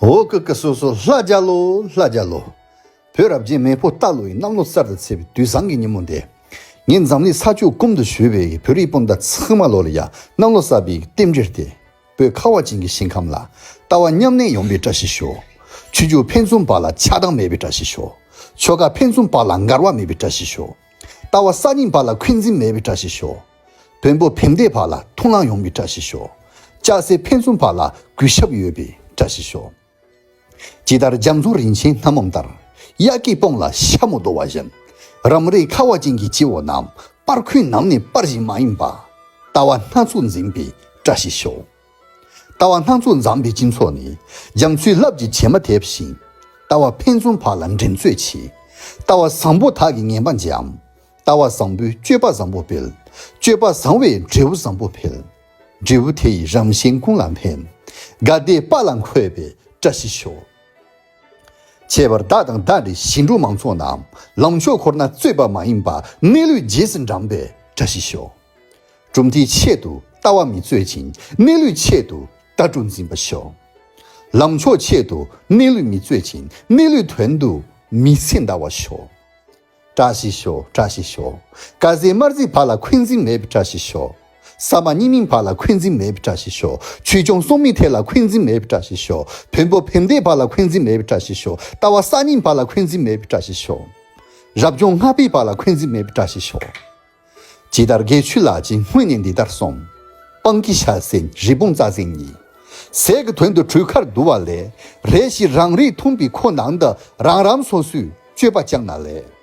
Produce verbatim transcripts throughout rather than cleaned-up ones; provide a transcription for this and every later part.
འོ་ཀི་ཀི་སོ་སོ་ལྷ་རྒྱལ་ལོ་ལྷ་རྒྱལ་ལོ། བོད་རབ་རྒྱས་མེས་པོ་རྟ་ལོ་ཡི་གནམ་ལོ་གསར་དུ་ཚེས་པའི་དུས་བཟང་གི་ཉིན་མོ་འདི། ངས་འཛམ་གླིང་ས་ཕྱོགས་ཀུན་ཏུ་བཞུགས་པའི་བོད་རིགས་སྤུན་ཟླ་ཚང་མ་ལོ་ལ་ཡང་གནམ་ལོ་གསར་པའི་རྟེན་འབྲེལ་ཏེ། བོད་ཁ་བ་ཅན་གྱི་ཞིང་ཁམས་ལ། ལྟ་བ་མཉམ་གནས་ཡོང་བའི་བཀྲ་ཤིས་ཤོག། ཆོས་བརྒྱུད་ཕན་ཚུན་བར་ལ་ཆགས་སྡང་མེད་པའི་བཀྲ་ཤིས་ཤོག། ཆོལ་ཁ་ཕན་ཚུན་བར་ལ་འགལ་བ་མེད་པའི་བཀྲ་ཤིས་ཤོག། ལྟ་བ་གསར་རྙིང་བར་ལ་འཁོན་འཛིན་མེད་པའི་བཀྲ་ཤིས་ཤོག། བོན་པོ་བན་དེ་བར་ལ་མཐུན་ལམ་ཡོང་བའི་བཀྲ་ཤིས་ཤོག། སྐྱ་སེར་ཕན་ཚུན་བར་ལ་གུས་ཞབས་ཡོད་པའི་བཀྲ་ཤིས་ཤོག། ཇི་ལྟར་རྒྱ་མཚོ་རིན་ཆེན་སྣ་མང་ལྟར། དབྱར་སྐྱེས་སྤང་ལ་ཤ་མོ་རྡོ་བ་བཞིན། རང་རེའི་ཁ་བ་ཅན་གྱི་སྤྱི་བོ་རྣམས། པར་ཁུང་ནང་ནས་པར་ཞིག་མ་ཡིན་པ། ལྟ་བ་སྣ་ཚོགས་འཛིན་པའི་བཀྲ་ཤིས་ཤོག། ལྟ་བ་སྣ་ཚོགས་འཛོམས་པའི་སྤྱི་ཚོགས་ནི། རྒྱ་མཚོའི་རླབས་ཀྱིས་བྱེ་མ་ཐེབས་ཤིང་། ལྟ་བ་ཕན་ཚུན་བར་ལ་འགྲན་རྩོད་ཆེ། ལྟ་བ་བཟང་པོ་དག་གིས་ངན་པ་འཇོམས། ལྟ་བ་བཟང་པོས་སྤྱོད་པ་བཟང་པོ་སྤེལ། སྤྱོད་པ་བཟང་བས་འབྲས་བུ་བཟང་པོ་འཕེལ། འབྲས་བུ་དེ་ཡིས་རང་གཞན་ཀུན་ལ་ཕན། དགའ་བདེའི་དཔལ་ལ་འཁོད་པའི་བཀྲ་ཤིས་ཤོག། ཁྱད་པར་བདག་དང་བདག་འདྲའི་ཞིང་འབྲོག་མང་ཚོགས་རྣམས། ལམ་མཆོག་འཁོར་ན་རྩོད་པ་མ་ཡིན་པ། གནས་ལུགས་རྗེས་སུ་འབྲངས་པའི་བཀྲ་ཤིས་ཤོག། གྲུབ་མཐའི་ཆེད་དུ་ལྟ་བ་མི་རྩོད་ཅིང་། གནས་ལུགས་ཆེད་དུ་ལྟ་གྲུབ་འཛིན་པ་ཤོག། ལམ་མཆོག་ཆེད་དུ་གནས་ལུགས་མི་རྩོད་ཅིང་། གནས་ལུགས་དོན་དུ་མི་ཚེ་འདའ་བ་ཤོག། བཀྲ་ཤིས་ཤོག། བཀྲ་ཤིས་ཤོག། དཀར་ཟས་དམར་ཟས་བར་ལ་འཁོན་འཛིན་མེད་པའི་བཀྲ་ཤིས་ཤོག། ས་མ་རྙིང་མིང་བར་ལ་འཁོན་འཛིན་མེད་པའི་བཀྲ་ཤིས་ཤོག། ཆོས་སྐྱོང་སྲུང་མའི་ཐད་ལ་འཁོན་འཛིན་མེད་པའི་བཀྲ་ཤིས་ཤོག། བོན་པོ་བན་དེ་བར་ལ་འཁོན་འཛིན་མེད་པའི་བཀྲ་ཤིས་ཤོག། ལྟ་བ་གསར་རྙིང་བར་ལ་འཁོན་འཛིན་མེད་པའི་བཀྲ་ཤིས་ཤོག། རབ་བྱུང་སྔགས་པའི་བར་ལ་འཁོན་འཛིན་མེད་པའི་བཀྲ་ཤིས་ཤོག། ཇི་ལྟར་དགེ་ཆོས་ལགས་ཀྱིས་སྔོན་ནས་འདི་ལྟར་གསུངས། སྤང་གི་ཤ་ཟན་རི་བོང་རྩ་ཟན་གཉིས། ཟས་ཀྱི་དོན་དུ་གྲོས་ཁར་བསྡུ་བ་ལས། རེ་ཞིག་རང་རིགས་མཐུན་པའི་ཁོ་ནང་དུ། རང་རང་སོ་སོའི་སྤྱོད་པ་བསྐྱངས་ན་ལེགས།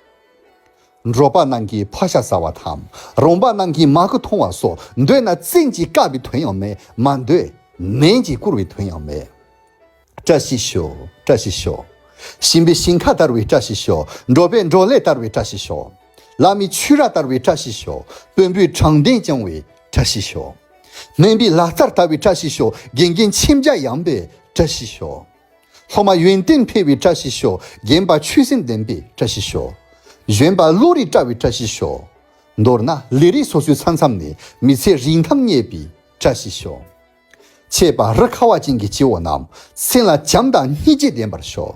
འབྲོག་པ་རྣམས་ཀྱིས་ཕག་ཤ་ཟ་བ་དང་། རོང་པ་རྣམས་ཀྱིས་མ་ཁུ་འཐུང་བ་སོགས། འདོད་ན་བཙན་གྱིས་བཀག་པའི་དོན་ཡང་མེད། མ་འདོད་ནན་གྱིས་བཀུར་བའི་དོན་ཡང་མེད། བཀྲ་ཤིས་ཤོག། བཀྲ་ཤིས་ཤོག། ཞིང་པའི་ཞིང་ཁ་དར་བའི་བཀྲ་ཤིས་ཤོག། འབྲོག་པའི་འབྲོག་ལས་དར་བའི་བཀྲ་ཤིས་ཤོག། བླ་མའི་ཆོས་ར་དར་བའི་བཀྲ་ཤིས་ཤོག། དཔོན་པོའི་དྲང་བདེན་བསྐྱངས་བའི་བཀྲ་ཤིས་ཤོག། སྨན་པའི་ལག་རྩལ་དར་བའི་བཀྲ་ཤིས་ཤོག། དགེ་རྒན་མཆིམས་རྒྱ་ཡངས་པའི་བཀྲ་ཤིས་ཤོག། སློབ་མ་ཡོན་ཏན་འཕེལ་བའི་བཀྲ་ཤིས་ཤོག། རྒན་པ་ཆོས་སེམས་ལྡན་པའི་བཀྲ་ཤིས་ཤོག། གཞོན་པ་བློ་རིག་བཀྲ་བའི་བཀྲ་ཤིས་ཤོག། མདོར་ན་ལས་རིགས་སོ་སོའི་ས་མཚམས་ནས་མི་ཚེ་རིང་ཐང་རྙེད་པའི་བཀྲ་ཤིས་ཤོག། ཆད་པ་རི་ཁ་བ་ཅན་གྱི་སྤྱི་བོ་རྣམས། སེམས་ལ་བྱམས་དང་སྙིང་རྗེ་ལྡན་པར་ཤོག།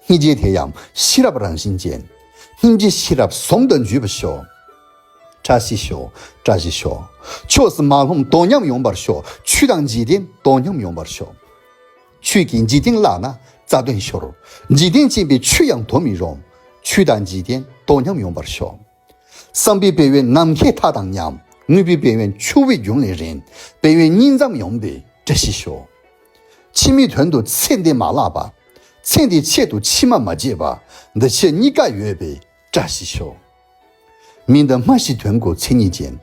སྙིང་རྗེ་དེ་ཡང་ཤེས་རབ་རང་བཞིན་ཅན། སྙིང་རྗེ་ཤེས་རབ་ཟུང་དུ་འཇུག་པར་ཤོག། བཀྲ་ཤིས་ཤོག། བཀྲ་ཤིས་ཤོག། ཕྱོགས་སུ་མ་ལྷུང་དོ་མཉམ་ཡོང་བར་ཤོག། ཆོས་དང་འཇིག་རྟེན་དོ་མཉམ་ཡོང་བར་ཤོག། ཆོས་ཀྱིས་འཇིག་རྟེན་བརླག་ན་རྩ་དོན་ཤོར། འཇིག་རྟེན་སྐྱེས་པའི་ཆོས་ཡང་དོ་མི་རུང་། ཆོས་དང་འཇིག་རྟེན་དོ་མཉམ་ཡོང་བར་ཤོག། བསམ་པའི་བེ་བན་ནམ་མཁའི་མཐའ་དང་མཉམ། དངོས་པོའི་བེ་བན་ཆུ་བོའི་རྒྱུན་ལས་རིང་། བེ་བན་གཉིས་འཛོམས་ཡོང་བའི་བཀྲ་ཤིས་ཤོག། ཕྱི་མའི་དོན་དུ་ཚེ་འདི་མ་བརླག་པ། ཚེ་འདིའི་ཆེད་དུ་ཕྱི་མ་མ་བརྗེད་པ། འདི་ཕྱི་གཉིས་ཀ་ཡོད་པའི་བཀྲ་ཤིས་ཤོག། མི་འདི་སྨྲ་ཤེས་དོན་གོ་མཚན་ཉིད་ཅན།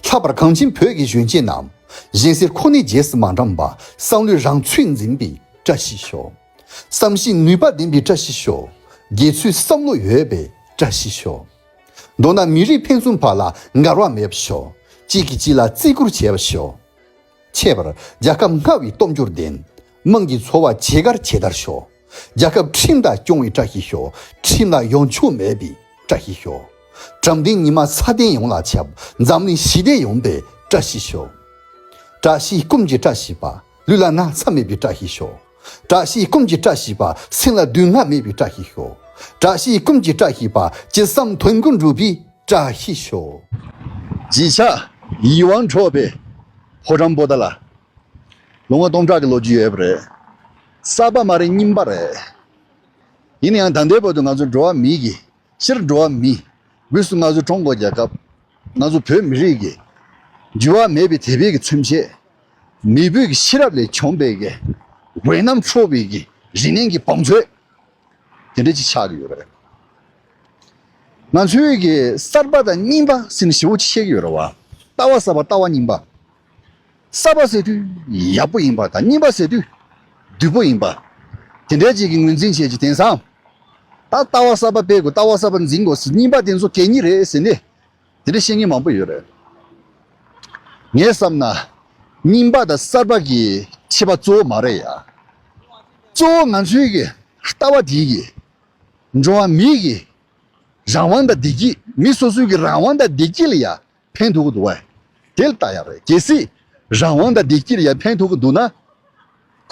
ལྷག་པར་གངས་ཅན་བོད་ཀྱི་གཞོན་སྐྱེས་རྣམས། གཞན་སེལ་ཁོ་ནའི་རྗེས་སུ་མ་འབྲངས་པ། བསམ་བློའི་རང་ཚུགས་འཛིན་པའི་བཀྲ་ཤིས་ཤོག། བསམ་ཤེས་ནུས་པ་ལྡན་པའི་བཀྲ་ཤིས་ཤོག། དགེ་ཚུལ་བསམ་བློ་ཡོད་པའི་བཀྲ་ཤིས་ཤོག། མདོར་ན་མི་རིགས་ཕན་ཚུན་བར་ལ་འགལ་བ་མེད་པར་ཤོག། གཅིག་གིས་གཅིག་ལ་བརྩི་བཀུར་བྱེད་པར་ཤོག། ཁྱད་པར་རྒྱལ་ཁབ་སྔར་བས་སྟོབས་འབྱོར་ལྡན། དམངས་ཀྱི་འཚོ་བ་ཇེ་དཀར་ཇེ་དར་ཤོག། རྒྱལ་ཁབ་ཁྲིམས་དང་སྐྱོང་བའི་བཀྲ་ཤིས་ཤོག། ཁྲིམས་ལ་ཡོ་འཁྱོག་མེད་པའི་བཀྲ་ཤིས་ཤོག། དྲང་བདེན་ཉི་མ་ས་སྟེང་ཡོངས་ལ་ཁྱབ། འཛམ་གླིང་ཞི་བདེ་ཡོང་བའི་བཀྲ་ཤིས་ཤོག། བཀྲ་ཤིས་ཀུན་གྱི་བཀྲ་ཤིས་པ། ལུས་ལ་ན་ཚ་མེད་པའི་བཀྲ་ཤིས་ཤོག། བཀྲ་ཤིས་ཀུན་གྱི་བཀྲ་ཤིས་པ། སེམས་ལ་སྡུག་བསྔལ་མེད་པའི་བཀྲ་ཤིས་ཤོག། བཀྲ་ཤིས་ཀུན་གྱི་བཀྲ་ཤིས་པ། ཅི་བསམ་དོན་ཀུན་འགྲུབ་པའི་བཀྲ་ཤིས་ཤོག། བརྗིད་ཆགས་ཡིད་དབང་འཕྲོག་པའི་ཕོ་བྲང་པོ་ཏཱ་ལ། ལོ་ངོ་སྟོང་ཕྲག་གི་ལོ་རྒྱུས་ཡོད་པ་རེད། གསར་པ་མ་རེད། རྙིང་པ་རེད། ཡིན་ན་ཡང་ད་ལྟའི་བར་དུ་ང་ཚོ་འགྲོ་བ་མི་གི་སྤྱིར་འགྲོ་བ་མི། སྒོས་སུ་ང་ཚོ་ཀྲུང་གོ་རྒྱལ་ཁབ། ང་ཚོ་བོད་མི་རིགས་ཀྱི་འགྱུར་བ་མེད་པའི་དད་པའི་གི་ཚུན་ཆད། མི་བོད་ཀྱི་ཤེས་རབ་ལས་བྱུང་བའི་གི་འོད་སྣང་འཕྲོ་བའི་གི་རིག་གནས་ཀྱི་བང་མཛོད། དེ་འདྲ་ཅིག་ཆགས་ཀྱི་ཡོད་རེད། ང་ཚོའི་གི་གསར་པ་དང་རྙིང་པ་ཟེར་ནས་ཞེ་པོ་ཅིག་བཤད་ཀྱི་ཡོད་རེད་བ། ལྟ་བ་གསར་པ་ལྟ་བ་རྙིང་པ། གསར་པ་ཟེར་དུས་ཡག་པོ་ཡིན་པ་དང་རྙིང་པ་ཟེར་དུས་བདུད་པོ་ཡིན་པ། དེ་འདྲའི་ཅིག་གི་ངོས་འཛིན་བྱས་ཀྱི་དེང་སང་། ད་ལྟ་བ་གསར་པ་སྤེལ་དགོས། ལྟ་བ་གསར་པ་འཛིན་དགོས་ཟེར། རྙིང་པ་དེ་ཚོ་གད་སྙིགས་རེད་ཟེར་ནས། དེ་འདྲ་བཤད་མཁན་མང་པོ་ཡོད་རེད། ངས་བསམ་ན། རྙིང་པ་དང་གསར་པ་གི་ཁྱད་པར་གཙོ་བོ་མ་རེད་ཡ། གཙོ་བོ་ང་ཚོའི་གི་ལྟ་བ་དེ་གི། འགྲོ་བ་མིའི་གི་རང་དབང་དང་བདེ་སྐྱིད། མི་སོ་སོའི་གི་རང་དབང་དང་བདེ་སྐྱིད་ལ་ཡ་ཕན་ཐོགས་ཀྱི་འདུག་བ། དེ་ལ་ལྟ་ཡག་རེད། གལ་སྲིད་རང་དབང་དང་བདེ་སྐྱིད་ལ་ཡ་ཕན་ཐོགས་ཀྱི་འདུག་ན།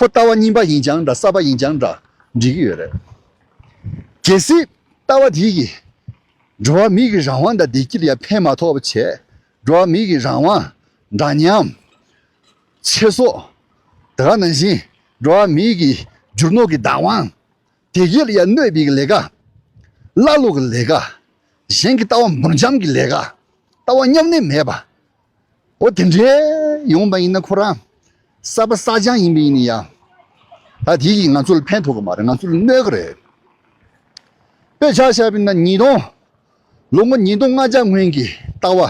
ཁོ་ལྟ་བ་རྙིང་པ་ཡིན་ཀྱང་འདྲ། གསར་པ་ཡིན་ཀྱང་འདྲ། འགྲིག་གི་ཡོད་རེད། གལ་སྲིད་ལྟ་བ་དེ་གིས་འགྲོ་བ་མི་གི་རང་དབང་དང་བདེ་སྐྱིད་ལ་ཡང་ཕན་མ་ཐོགས་པ་བྱས། འགྲོ་བ་མི་གི་རང་དབང་། འདྲ་མཉམ། ཚེ་སྲོག། དེ་ག་ནང་བཞིན་འགྲོ་བ་མི་གི་རྒྱུ་ནོར་གྱི་བདག་དབང་། དེ་གས་ལ་ཡང་གནོད་པའི་ལས་ཀ། ཀླ་ཀློ་གི་ལས་ཀ། གཞན་གྱི་ལྟ་བ་འབུར་འཇམ་གྱི་ལས་ཀ། ལྟ་བ་མཉམ་གནས་མེད་པ། འོ་དེ་འདྲའི་ཡོང་པ་ཡིན་ན། ཁོ་རང་གསར་པ་གསར་རྐྱང་ཡིན་པ་ཡིན་ན་ཡང་། ད་དེ་གིས་ང་ཚོ་ལ་ཕན་ཐོགས་ཀྱི་མ་རེད། ང་ཚོ་ལ་གནོད་ཀྱི་རེད། དཔེ་ཆ་བཞག་པ་ཡིན་ན་ཉིས་སྟོང་། ལོ་ངོ་ཉིས་སྟོང་ལྔ་བརྒྱ་སྔོན་གྱི་ལྟ་བ།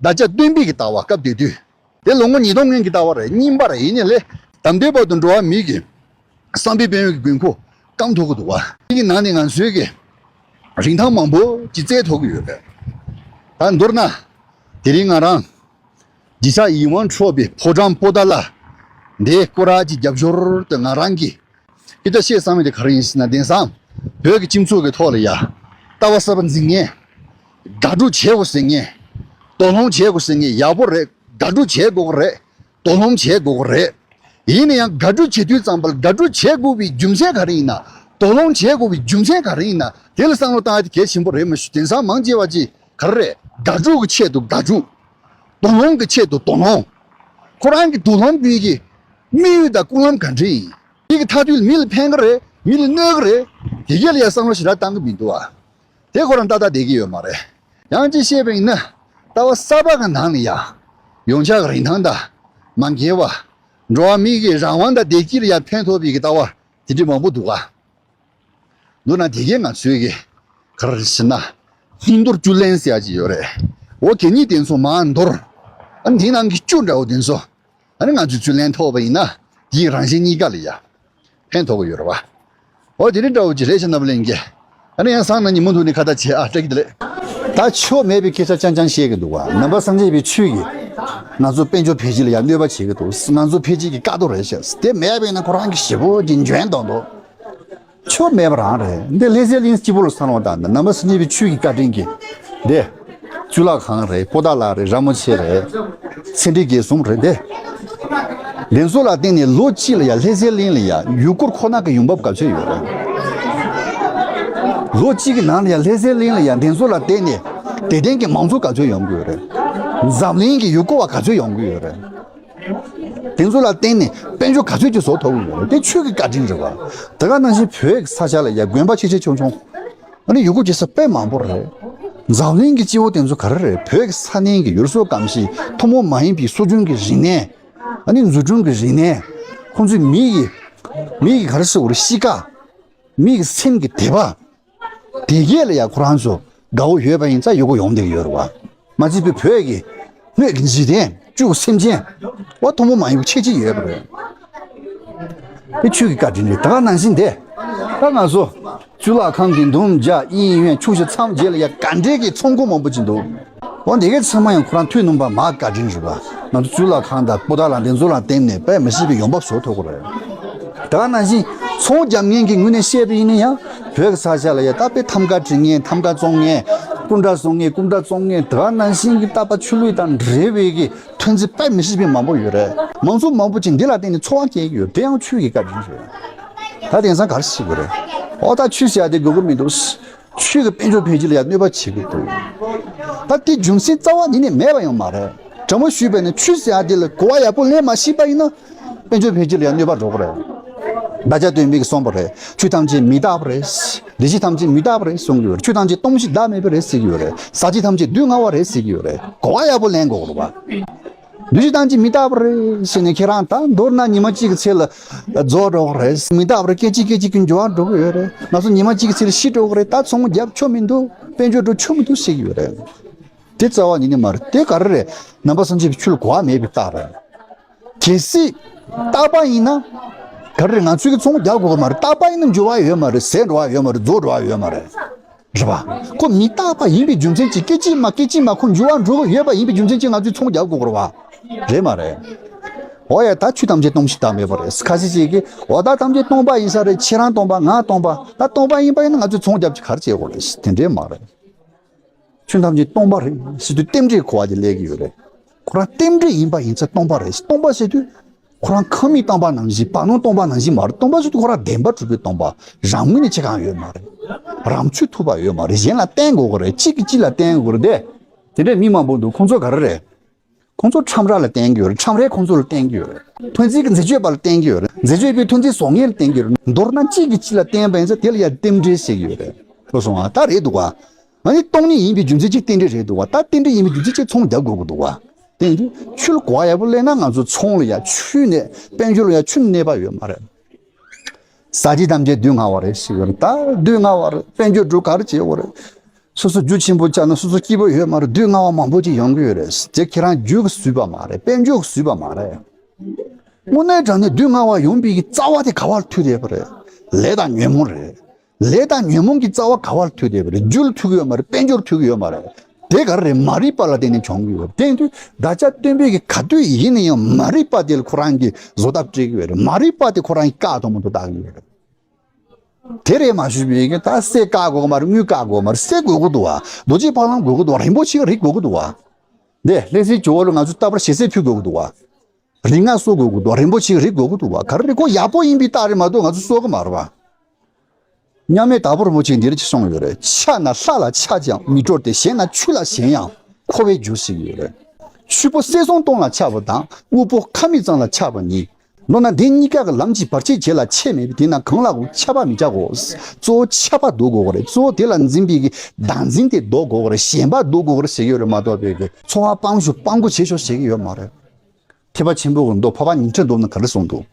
བརྡ་ཆད་སྟོན་པའི་གི་ལྟ་བ། སྐབས་དེ་དུས། དེ་ལོ་ངོ་ཉིས་སྟོང་སྔོན་གྱི་ལྟ་བ་རེད། རྙིང་པ་རེད། ཡིན་ནའི་ལས་ད་ལྟའི་བར་དུ་འགྲོ་བ་མི་གི་བསམ་པའི་དཔལ་ཡོན་གྱི་དགོས་མཁོ་སྐམ་ཐུབ་ཀྱི་འདུག་བ། དེ་གི་ནང་ནས་ང་ཚོའི་གི་རིན་ཐང་མང་པོ་ཅིག་བཙལ་ཐུབ་ཀྱི་ཡོད་པས། ད་མདོར་ན། དེ་རིང་ང་རང་གཞིས་ཆགས་ཡིད་དབང་འཕྲོག་པའི་ཕོ་བྲང་པོ་ཏཱ་ལ་འདི་སྐོར་ར་ཅིག་རྒྱབ་སྐྱོར་དུ་ང་རང་གིས་སྐད་ཆ་བཤད་བསམ་པ་དེ་ག་རེ་ཡིན་ཟེར་ན། དེང་སང་བོད་ཀྱི་སྤྱི་ཚོགས་ཀྱི་ཐོག་ལ་ཡ། ལྟ་བ་གསར་པ་འཛིན་མཁན། དགའ་སྒྲུབ་བྱེད་དགོས་ཟེར་མཁན། དོ་སྣང་བྱེད་དགོས་ཟེར་མཁན་ཡག་པོ་རེད། དགའ་སྒྲུབ་བྱེད་དགོས་ཀྱི་རེད། དོ་སྣང་བྱེད་དགོས་ཀྱི་རེད། ཡིན་ན་ཡང་དགའ་སྒྲུབ་བྱེད་དུས་ཙམ་པ་ལ་དགའ་སྒྲུབ་བྱེད་དགོས་པའི་རྒྱུ་མཚན་ག་རེ་ཡིན་ན། དོ་སྣང་བྱེད་དགོས་པའི་རྒྱུ་མཚན་ག་རེ་ཡིན་ན། དེ་ལ་བསམ་བློ་བཏང་ཡ་དེ་གལ་ཆེན་པོ་རེད་མ་གཞི། དེང་སང་མང་ཆེ་བ་ཅིག་ག་རེ་རེད། དགའ་སྒྲུབ་ཀྱི་ཆེད་དུ་དགའ་སྒྲུབ། དོ་སྣང་གི་ཆེད་དུ་དོ་སྣང་། ཁོ་རང་གི་དོ་སྣང་དེ་གི་དམིགས་ཡུལ་དང་ཀུན་སློང་ག་འདྲ་ཡིན། དེ་གི་མཐའ་དུས་ལ་མི་ལ་ཕན་གི་རེད། མི་ལ་གནོད་གི་རེད། དེ་གས་ལ་ཡ་བསམ་བློ་ཞེ་དྲག་བཏང་གི་མི་འདུག་ཨ། དེ་ཁོ་རང་ཏག་ཏག་བསྡད་ཀྱི་ཡོད་མ་རེད། ཡང་ཅིག་བཤད་པ་ཡིན་ན། ལྟ་བ་གསར་པ་གི་ནང་ལ་ཡ་ཡོངས་ཁྱབ་ཀྱི་རིན་ཐང་དང་མ་འགལ་བ། འགྲོ་བ་མི་གི་རང་དབང་དང་བདེ་སྐྱིད་ལ་ཡ་ཕན་ཐོགས་པའི་གི་ལྟ་བ་དེ་འདྲ་མང་པོ་འདུག་ག། མདོར་ན་དེ་གས་ང་ཚོའི་གི་ག་རེ་ཟེར་ན། སྙིང་འདོར་བཅུད་ལེན་ཟེར་ཡ་ཅིག་ཡོད་རེད། འོ་དེ་གཉིས་དེ་ཚོ་མར་འདོར། ཨ་ནི་དེའི་ནང་གི་བཅུད་འདྲ་བོ་དེ་ཚོ། ཨ་ནི་ང་ཚོས་བཅུད་ལེན་ཐོབ་པ་ཡིན་ན། དེའི་རང་གཞན་གཉིས་ཀ་ལ་ཡ་ཕན་ཐོགས་ཀྱི་ཡོད་རེད་བ། འོ་དེ་རིང་འདྲ་བོ་ཅིག་རེད་ཤག་རྣམ་པ་ལྷན་རྒྱས། ཨ་ནི་ཡང་སང་ན་ཉིན་མོ་ཐུག་ནས་ཁ་བརྡ་བྱེད་ཨ། བཀྲ་ཤིས་བདེ་ལེགས། ད་ཆོ་མེད་པའི་སྐད་ཆ་རྐྱང་རྐྱང་བཤད་ཀྱི་འདུག་བ། ནང་པ་སངས་རྒྱས་པའི་ཆོས་ཀྱིས་ང་ཚོ་དཔལ་འབྱོར་འཕེལ་རྒྱས་ལ་ཡང་གནོད་པ་བྱེད་ཀྱི་འདུག་ང་ཚོ་འཕེལ་རྒྱས་ཀྱི་དཀའ་སྡུག་རེད་ཤག་དེ་མེད་པ་ཡིན་ན་ཁོ་རང་གི་ཞེ་པོ་ཅིག་འཇོན་མདོག་མདོག་ཆོ་མེད་པ་རང་རེད། འདི་ལྷ་སའི་གླིང་སྐྱིད་པོ་ལ་བསམ་བློ་བཏང་ན། ནང་པ་སངས་རྒྱས་པའི་ཆོས་ཀྱི་བཀའ་དྲིན་གྱིས་འདི་གཙུག་ལག་ཁང་རེད། པོ་ཏཱ་ལ་རེད། ར་མོ་ཆེ་རེད། ཚེ་འདས་དགེ་གསུམ་རེད། འདི་འདི་ཚོ་ལ་བརྟེན་ནས་ལོ་གཅིག་ལ་ཡ་ལྷ་སའི་གླིང་ལ་ཡ་ཡུལ་སྐོར་ཁོ་ན་གི་ཡོང་འབབ་ག་ཚོད་ཡོད་རེད། ལོ་གཅིག་གི་ནང་ལ་ཡ་ལྷ་སའི་གླིང་ལ་ཡ་འདི་ཚོ་ལ་བརྟེན་ནས་དད་ལྡན་གྱི་མང་ཚོགས་ག་ཚོད་ཡོང་གི་ཡོད་རེད། འཛམ་གླིང་གི་ཡུལ་སྐོར་བ་ག་ཚོད་ཡོང་གི་ཡོད་རེད། དེ་ཚོ་ལ་བརྟེན་ནས་དཔལ་འབྱོར་ག་ཚོད་ཅིག་བཟོ་ཐུབ་ཀྱི་ཡོད་རེད། དེ་ཆོས་ཀྱི་བཀའ་དྲིན་རེད་བ། དེ་ག་ནང་བཞིན་བོད་ཀྱི་ས་ཆ་ལ་ཡ་དགོན་པ་ཆེ་ཆེ་ཆུང་ཆུང་། ཨ་ནི་ཡུལ་སྐོར་བྱེད་ས་དཔེ་མང་པོ་རེད། འཛམ་གླིང་གི་སྤྱི་བོ་དེ་ཚོ་ག་རེ་རེད། བོད་ཀྱི་ས་གནས་ཀྱི་ཡུལ་སྲོལ་གོམས་གཤིས། ཐུན་མོང་མ་ཡིན་པའི་སྲོལ་རྒྱུན་གྱི་རིག་གནས། ཨ་ནི་འཛུགས་སྐྲུན་གྱི་རིག་གནས། ཁོང་ཚོའི་མི་ཡི་མི་ཡི་ག་རེ་ཟེར་དགོས་རེད། གཤིས་ཀ། མི་གི་སེམས་ཀྱི་དད་པ། དེ་གས་ལ་ཡང་ཁོ་རང་ཚོ་དགའ་བོ་ཡོད་པ་ཡིན་ཙང་ཡུལ་སྐོར་ཡོང་བསྡད་ཀྱི་ཡོད་རེད་བ། མ་གཞི་བོད་ཀྱི་སྣོད་ཀྱི་འཇིག་རྟེན་བཅུ་སེམས་ཅན་བ་ཐུན་མོང་མ་ཡིན་པ་ཁྱད་ཅིག་ཡོད་པ་རེད། དེ་ཆོས་ཀྱི་བཀའ་དྲིན་རེད། ད་ག་ནང་བཞིན་དེ་ད་ང་ཚོ་གཙུག་ལག་ཁང་གི་འདུམ་བརྒྱ་དབྱིན་ཡུལ་ཆུ་བཞི་མཚམས་བརྒྱད་ལ་ཡང་ག་འདྲས་ཀྱི་ཚོང་ཁང་མང་པོ་ཅིག་འདུག་འོ་འདི་གའི་ཚང་མ་ཡང་ཁོ་རང་ཐུགས་སྣང་བ་མ་བཀའ་དྲིན་རེད་བ། ང་ཚོ་གཙུག་ལག་ཁང་དང་པོ་ཏཱ་ལ་འདི་ཚོ་ལ་བརྟེན་ནས་དཔེ་མི་སྲིད་པའི་ཡོང་འབབ་བཟོ་ཐུབ་ཀྱི་རེད། ད་ག་ནང་བཞིན་ཚོང་རྒྱག་མཁན་གྱི་ངོས་ནས་བཤད་པ་ཡིན་ན་ཡང་བོད་ཀྱི་ས་ཆ་ལ་ཡང་ད་དཔེ་ཐམ་ག་བྲི་མཁན་ཐམ་ག་བཙོང་མཁན། སྐུ་འདྲ་བཟོ་མཁན་སྐུ་འདྲ་བཙོང་མཁན། ད་ག་ནང་བཞིན་གྱི་ད་པ་ཆོས་ལུགས་དང་འབྲེལ་བའི་གི་ཐོན་རྫས་དཔེ་མི་སྲིད་པའི་མང་པོ་ཡོད་རེད། མང་ཚོགས་མང་པོ་ཅིག་འདི་ལ་བརྟེན་ནས་འཚོ་བ་སྐྱེལ་གྱི་ཡོད། དེ་ཡང་ཆོས་ཀྱི་བཀའ་དྲིན་རེད། ད་དེང་སང་ག་རེ་བྱེད་དགོས་རེད། ཨོ་ད་ཆོས་ཟེར་ཡ་དེ་དགོས་ཀྱི་མི་འདུག་ཆོས་ཀྱི་དཔལ་འབྱོར་འཕེལ་རྒྱས་ལ་ཡང་གནོད་པ་བྱེད་ཀྱི་འདུག་ད་དེ་རྒྱུ་མཚན་རྩ་བ་ཉིད་ནས་མེད་པ་ཡང་མ་རེད། དྲང་མོ་ཞུས་པ་ཡིན་ན་ཆོས་ཟེར་ཡ་དེ་ལ་གོ་བ་ཡག་པོ་ལེན་མ་ཤེས་པ་ཡིན་ན། དཔལ་འབྱོར་འཕེལ་རྒྱས་ལ་ཡང་གནོད་པ་འགྲོ་གི་རེད། བརྡ་བྱ་སྟོན་པས་གསུངས་པ་རེད། ཆོས་ཐམས་ཅད་མི་རྟག་པ་རེད། ལུས་ཅན་ཐམས་ཅད་མི་རྟག་པ་རེད་གསུང་གི་ཡོད་རེད། ཆོས་ཐམས་ཅད་སྟོང་ཞིང་བདག་མེད་པ་རེད་ཟེར་གྱི་ཡོད་རེད། ཟག་བཅས་ཐམས་ཅད་སྡུག་བསྔལ་བ་རེད་ཟེར་གྱི་ཡོད་རེད། གོ་བ་ཡག་པོ་ལེན་དགོས་རེད་བ། ལུས་ཅན་ཐམས་ཅད་མི་རྟག་པ་རེད་ཟེར་ནས་ཁྱེད་རང་ད་མདོར་ན་ཉི་མ་གཅིག་གི་ཚེ་ལ་རྫོགས་འགྲོ་གི་རེད། མི་རྟག་པ་རེད། སྐད་ཅིག་སྐད་ཅིག་གི་འགྱུར་བ་འགྲོ་གི་ཡོད་རེད། ང་ཚོ་ཉི་མ་གཅིག་གི་ཚེ་ལ་ཤི་འགྲོ་གི་རེད། ད་ཚོང་རྒྱབ་ཆོ་མི་འདུག་དཔལ་འབྱོར་འགྲོ་ཆོ་མི་འདུག་ཟེར་གྱི་ཡོད་རེད། དེ་རྩ་བ་ཉིད་ནས་མ་རེད། དེ་ག་རེ་རེད། ནང་པ་སངས་རྒྱས་པའི་ཆོས་ལ་གོ་བ་མེད་པའི་རྟགས་རེད། གལ་སྲིད་རྟག་པ་ཡིན་ན། ག་རེ་རེད། ང་ཚོས་ཀྱི་ཚོང་རྒྱག་དགོས་ཀྱི་མ་རེད། རྟག་པ་ཡིན་ན་འགྱུར་བ་ཡོད་མ་རེད། ཟད་འགྲོ་བ་ཡོད་མ་རེད། རྫོགས་འགྲོ་བ་ཡོད་མ་རེད། རེད་པ། ཁོ་མི་རྟག་པ་ཡིན་པའི་རྒྱུ་མཚན་གྱིས་སྐད་ཅིག་མ་སྐད་ཅིག་མ་ཁོ་འགྱུར་བ་འགྲོ་གི་ཡོད་པ་ཡིན་པའི་རྒྱུ་མཚན་གྱིས་ང་ཚོས་ཚོང་རྒྱག་དགོས་ཀྱི་རེད་པ། རེད་མ་རེད། འོ་ཡ་ད་ཆོས་ཐམས་ཅད་སྟོང་ཞིང་བདག་མེད་པ་རེད། ཁ་ཤས་ཤིག་གིས་འོ་ད་ཐམས་ཅད་སྟོང་པ་ཡིན་ས་རེད། ཁྱེད་རང་སྟོང་པ་ང་སྟོང་པ། ད་སྟོང་པ་ཡིན་པ་ཡིན་ན་ང་ཚོས་ཚོང་རྒྱབ་ཀྱི་ག་རེ་བྱེད་དགོས་རེད། དེ་འདྲས་མ་རེད། ཆོས་ཐམས་ཅད་སྟོང་པ་རེད་ཟེར་དུས་རྟེན་འབྲེལ་གོ་བ་དེ་སླེབས་ཀྱི་ཡོད་རེད། ཁོ་རང་རྟེན་འབྲེལ་ཡིན་པ་ཡིན་ཙང་སྟོང་པ་རེད། སྟོང་པ་ཟེར་དུས་ ཁོ་རང་ཁམས་མི་སྟོང་པ་ནང་བཞིན་བར་སྣང་སྟོང་པ་ནང་བཞིན་མ་རེད། སྟོང་པ་ཟེར་དུས་ཁོ་རང་བདེན་པ་གྲུབ་པའི་སྟོང་པ། རང་ངོས་ནས་ཆེ་གང་ཡོད་མ་རེད། རང་ཚོད་ཐུབ་པ་ཡོད་མ་རེད། གཞན་ལ་བརྟེན་དགོས་ཀྱི་རེད། གཅིག་གིས་གཅིག་ལ་བརྟེན་དགོས་རེད་དེ། དེ་འདྲའི་མི་མང་པོ་འདུག་ཁོང་ཚོ་ག་རེ་རེད། ཁོང་ཚོ་ཁྲམ་ར་ལ་བརྟེན་གྱི་ཡོད་རེད། ཁྲམ་རས་ཁོང་ཚོ་ལ་བརྟེན་གྱི་ཡོད་རེད། ཐོན་རྫས་ཀྱི་འཛད་སྤྱོད་པ་ལ་བརྟེན་གྱི་ཡོད་རེད། འཛད་སྤྱོད་པའི་ཐོན་རྫས་བཟོ་མཁན་ལ་བརྟེན་གྱི་ཡོད་རེད། མདོར་ན་གཅིག་གིས་གཅིག་ལ་བརྟེན་པ་ཡིན་ཙང་དེ་ལ་ཡ་རྟེན་འབྲེལ་ཟེར་གྱི་ཡོད་རེད། ལོ་སོང་ང་ད་རེད་འདུག་བ། ང་ནི་སྟོང་ཉིད་ཡིན་པའི་རྒྱུ་མཚན་གཅིག་རྟེན་འབྲེལ་རེད་འདུག་བ། ད་རྟེན་འབྲེལ་ཡིན་པའི་རྒྱུ་མཚན་གཅིག་ཚོང་རྒྱག་དགོས་ཀྱི་འདུག་བ། དེ་ཡིན་དུས་ཆུ་ལ་གོ་བ་ཡག་པོ་སླེབས་ན་ང་ཚོ་ཚོང་ལ་ཡ་ཆུ་ནས་དཔལ་འབྱོར་ལ་ཡ་ཆུ་ནས་གནས་པ་ཡོད་མ་རེད། ཟ་རྒྱུ་དམ་བཅའ་སྡུག་བསྔལ་བ་རེད་ཟེར་གྱི་ཡོད་རེད། ད་སྡུག་བསྔལ་བ་རེད། དཔལ་འབྱོར་འགྲོ་ག་རེ་བྱེད་དགོས་རེད། སོ་སོ་རྒྱུ་ཆེན་པོ་བཅག་ན་སོ་སོ་སྐྱིད་པོ་ཡོད་མ་རེད། སྡུག་བསྔལ་བ་མང་པོ་ཅིག་ཡོང་གི་ཡོད་རེད། དེ་ཁྱེད་རང་རྒྱུ་གིས་བཟོས་པ་མ་རེད། དཔལ་འབྱོར་གྱིས་བཟོས་པ་མ་རེད། དངོས་གནས་དྲང་གནས་སྡུག་བསྔལ་བ་ཡོང་བའི་གི་རྩ་བ་དེ་ག་བར་ཐུག་བསྡད་པ་རེད། ལས་དང་ཉོན་མོངས་རེད། ལས་དང་ཉོན་མོངས་ཀྱི་རྩ་བ་ག་བར་ཐུག་བསྡད་པ་རེད། རྒྱུ་ལ་ཐུག་གི་ཡོད་མ་རེད། དཔལ་འབྱོར་ཐུག་གི་ཡོད་མ་རེད། དེ་ག་རེ་རེད། མ་རིག་པ་ལ་བརྟེན་ནས་བྱུང་གི་ཡོད་རེད། དེ་ཡིན་དུས་བདག་ཅག་སྟོན་པས་ཀྱི་ག་དུས་ཡིན་ན་ཡང་མ་རིག་པ་དེ་ལ་ཁོ་རང་གིས་བཟོ་ལྟ་སྤྲད་ཀྱི་ཡོད་རེད། མ་རིག་པ་དེ་ཁོ་རང་གིས་བཀག་ཐུབ་མི་ཐུབ་བལྟ་གི་ཡོད་རེད། དེ་རེད་མ་ཞུས་པའི་གི་ད་གསེར་བཀག་དགོས་མ་རེད། དངུལ་བཀག་དགོས་མ་རེད། གསེར་དགོས་ཀྱི་འདུག་བ། རྡོ་རྗེ་ཕ་བླང་དགོས་ཀྱི་འདུག་བ། རིན་པོ་ཆེ་གི་རིགས་དགོས་ཀྱི་འདུག་བ། འདི་ལྷ་སའི་ཇོ་བོ་ལ་ང་ཚོ་རྟག་པར་ཞལ་ཟས་ཕུལ་དགོས་ཀྱི་འདུག་བ། རིགས་ལྔ་གསོ་དགོས་ཀྱི་འདུག་རིན་པོ་ཆེའི་རིགས་དགོས་ཀྱི་འདུག་བ། ག་རེ་རེད། ཁོ་ཡག་པོ་ཡིན་པའི་རྟགས་རེད་མ་གཏོགས་ང་ཚོ་གསོ་གི་མ་རེད་བ། མཉམ་མེད་དྭགས་པོ་རིན་པོ་ཆེས་འདིར་ཅི་གསུངས་ཡོད་རེད། ཕྱག་ན་ལྷ་ལ་ཕྱག་ཀྱང་མི་སྤྲོ་སྟེ། གཞན་ན་ཆུ་ལ་ཞེན་ཡང་འཁོར་བའི་རྒྱུ་ཟེར་གྱི་ཡོད་རེད། ཆུ་བོ་གསེར་སྲང་སྟོང་ལ་ཆགས་པ་དང་། དངོས་པོ་ཁ་མིག་ཙམ་ལ་ཆགས་པ་གཉིས། མདོར་ན་དེ་གཉིས་ཀ་གི་ལམ་གྱི་བར་ཆད་བྱེད་ལ་ཆད་མེད་པས། དེས་ན་གང་ལ་ཆགས་པ་མི་བྱ་གོ། གཙོ་བོ་ཆགས་པ་ཟློག་དགོས་ཀྱི་རེད། གཙོ་བོ་དེ་ལ་འཛིན་པའི་གི་བདག་འཛིན་དེ་ཟློག་དགོས་ཀྱི་རེད། ཞེན་པ་ཟློག་དགོས་ཀྱི་རེད་ཟེར་གྱི་ཡོད་རེད་མ་གཏོགས་པའི་གི་འཚོ་བ་སྤང་ཞོག་སྤང་དགོས་བྱེད་ཤོག་ཟེར་གྱི་ཡོད་མ་རེད། ཐེག་པ་ཆེན་པོ་གི་མདོ་འཕགས་པ་ཉི་ཁྲི་བསྡོམས་ན་ག་རེ་གསུངས་འདུག་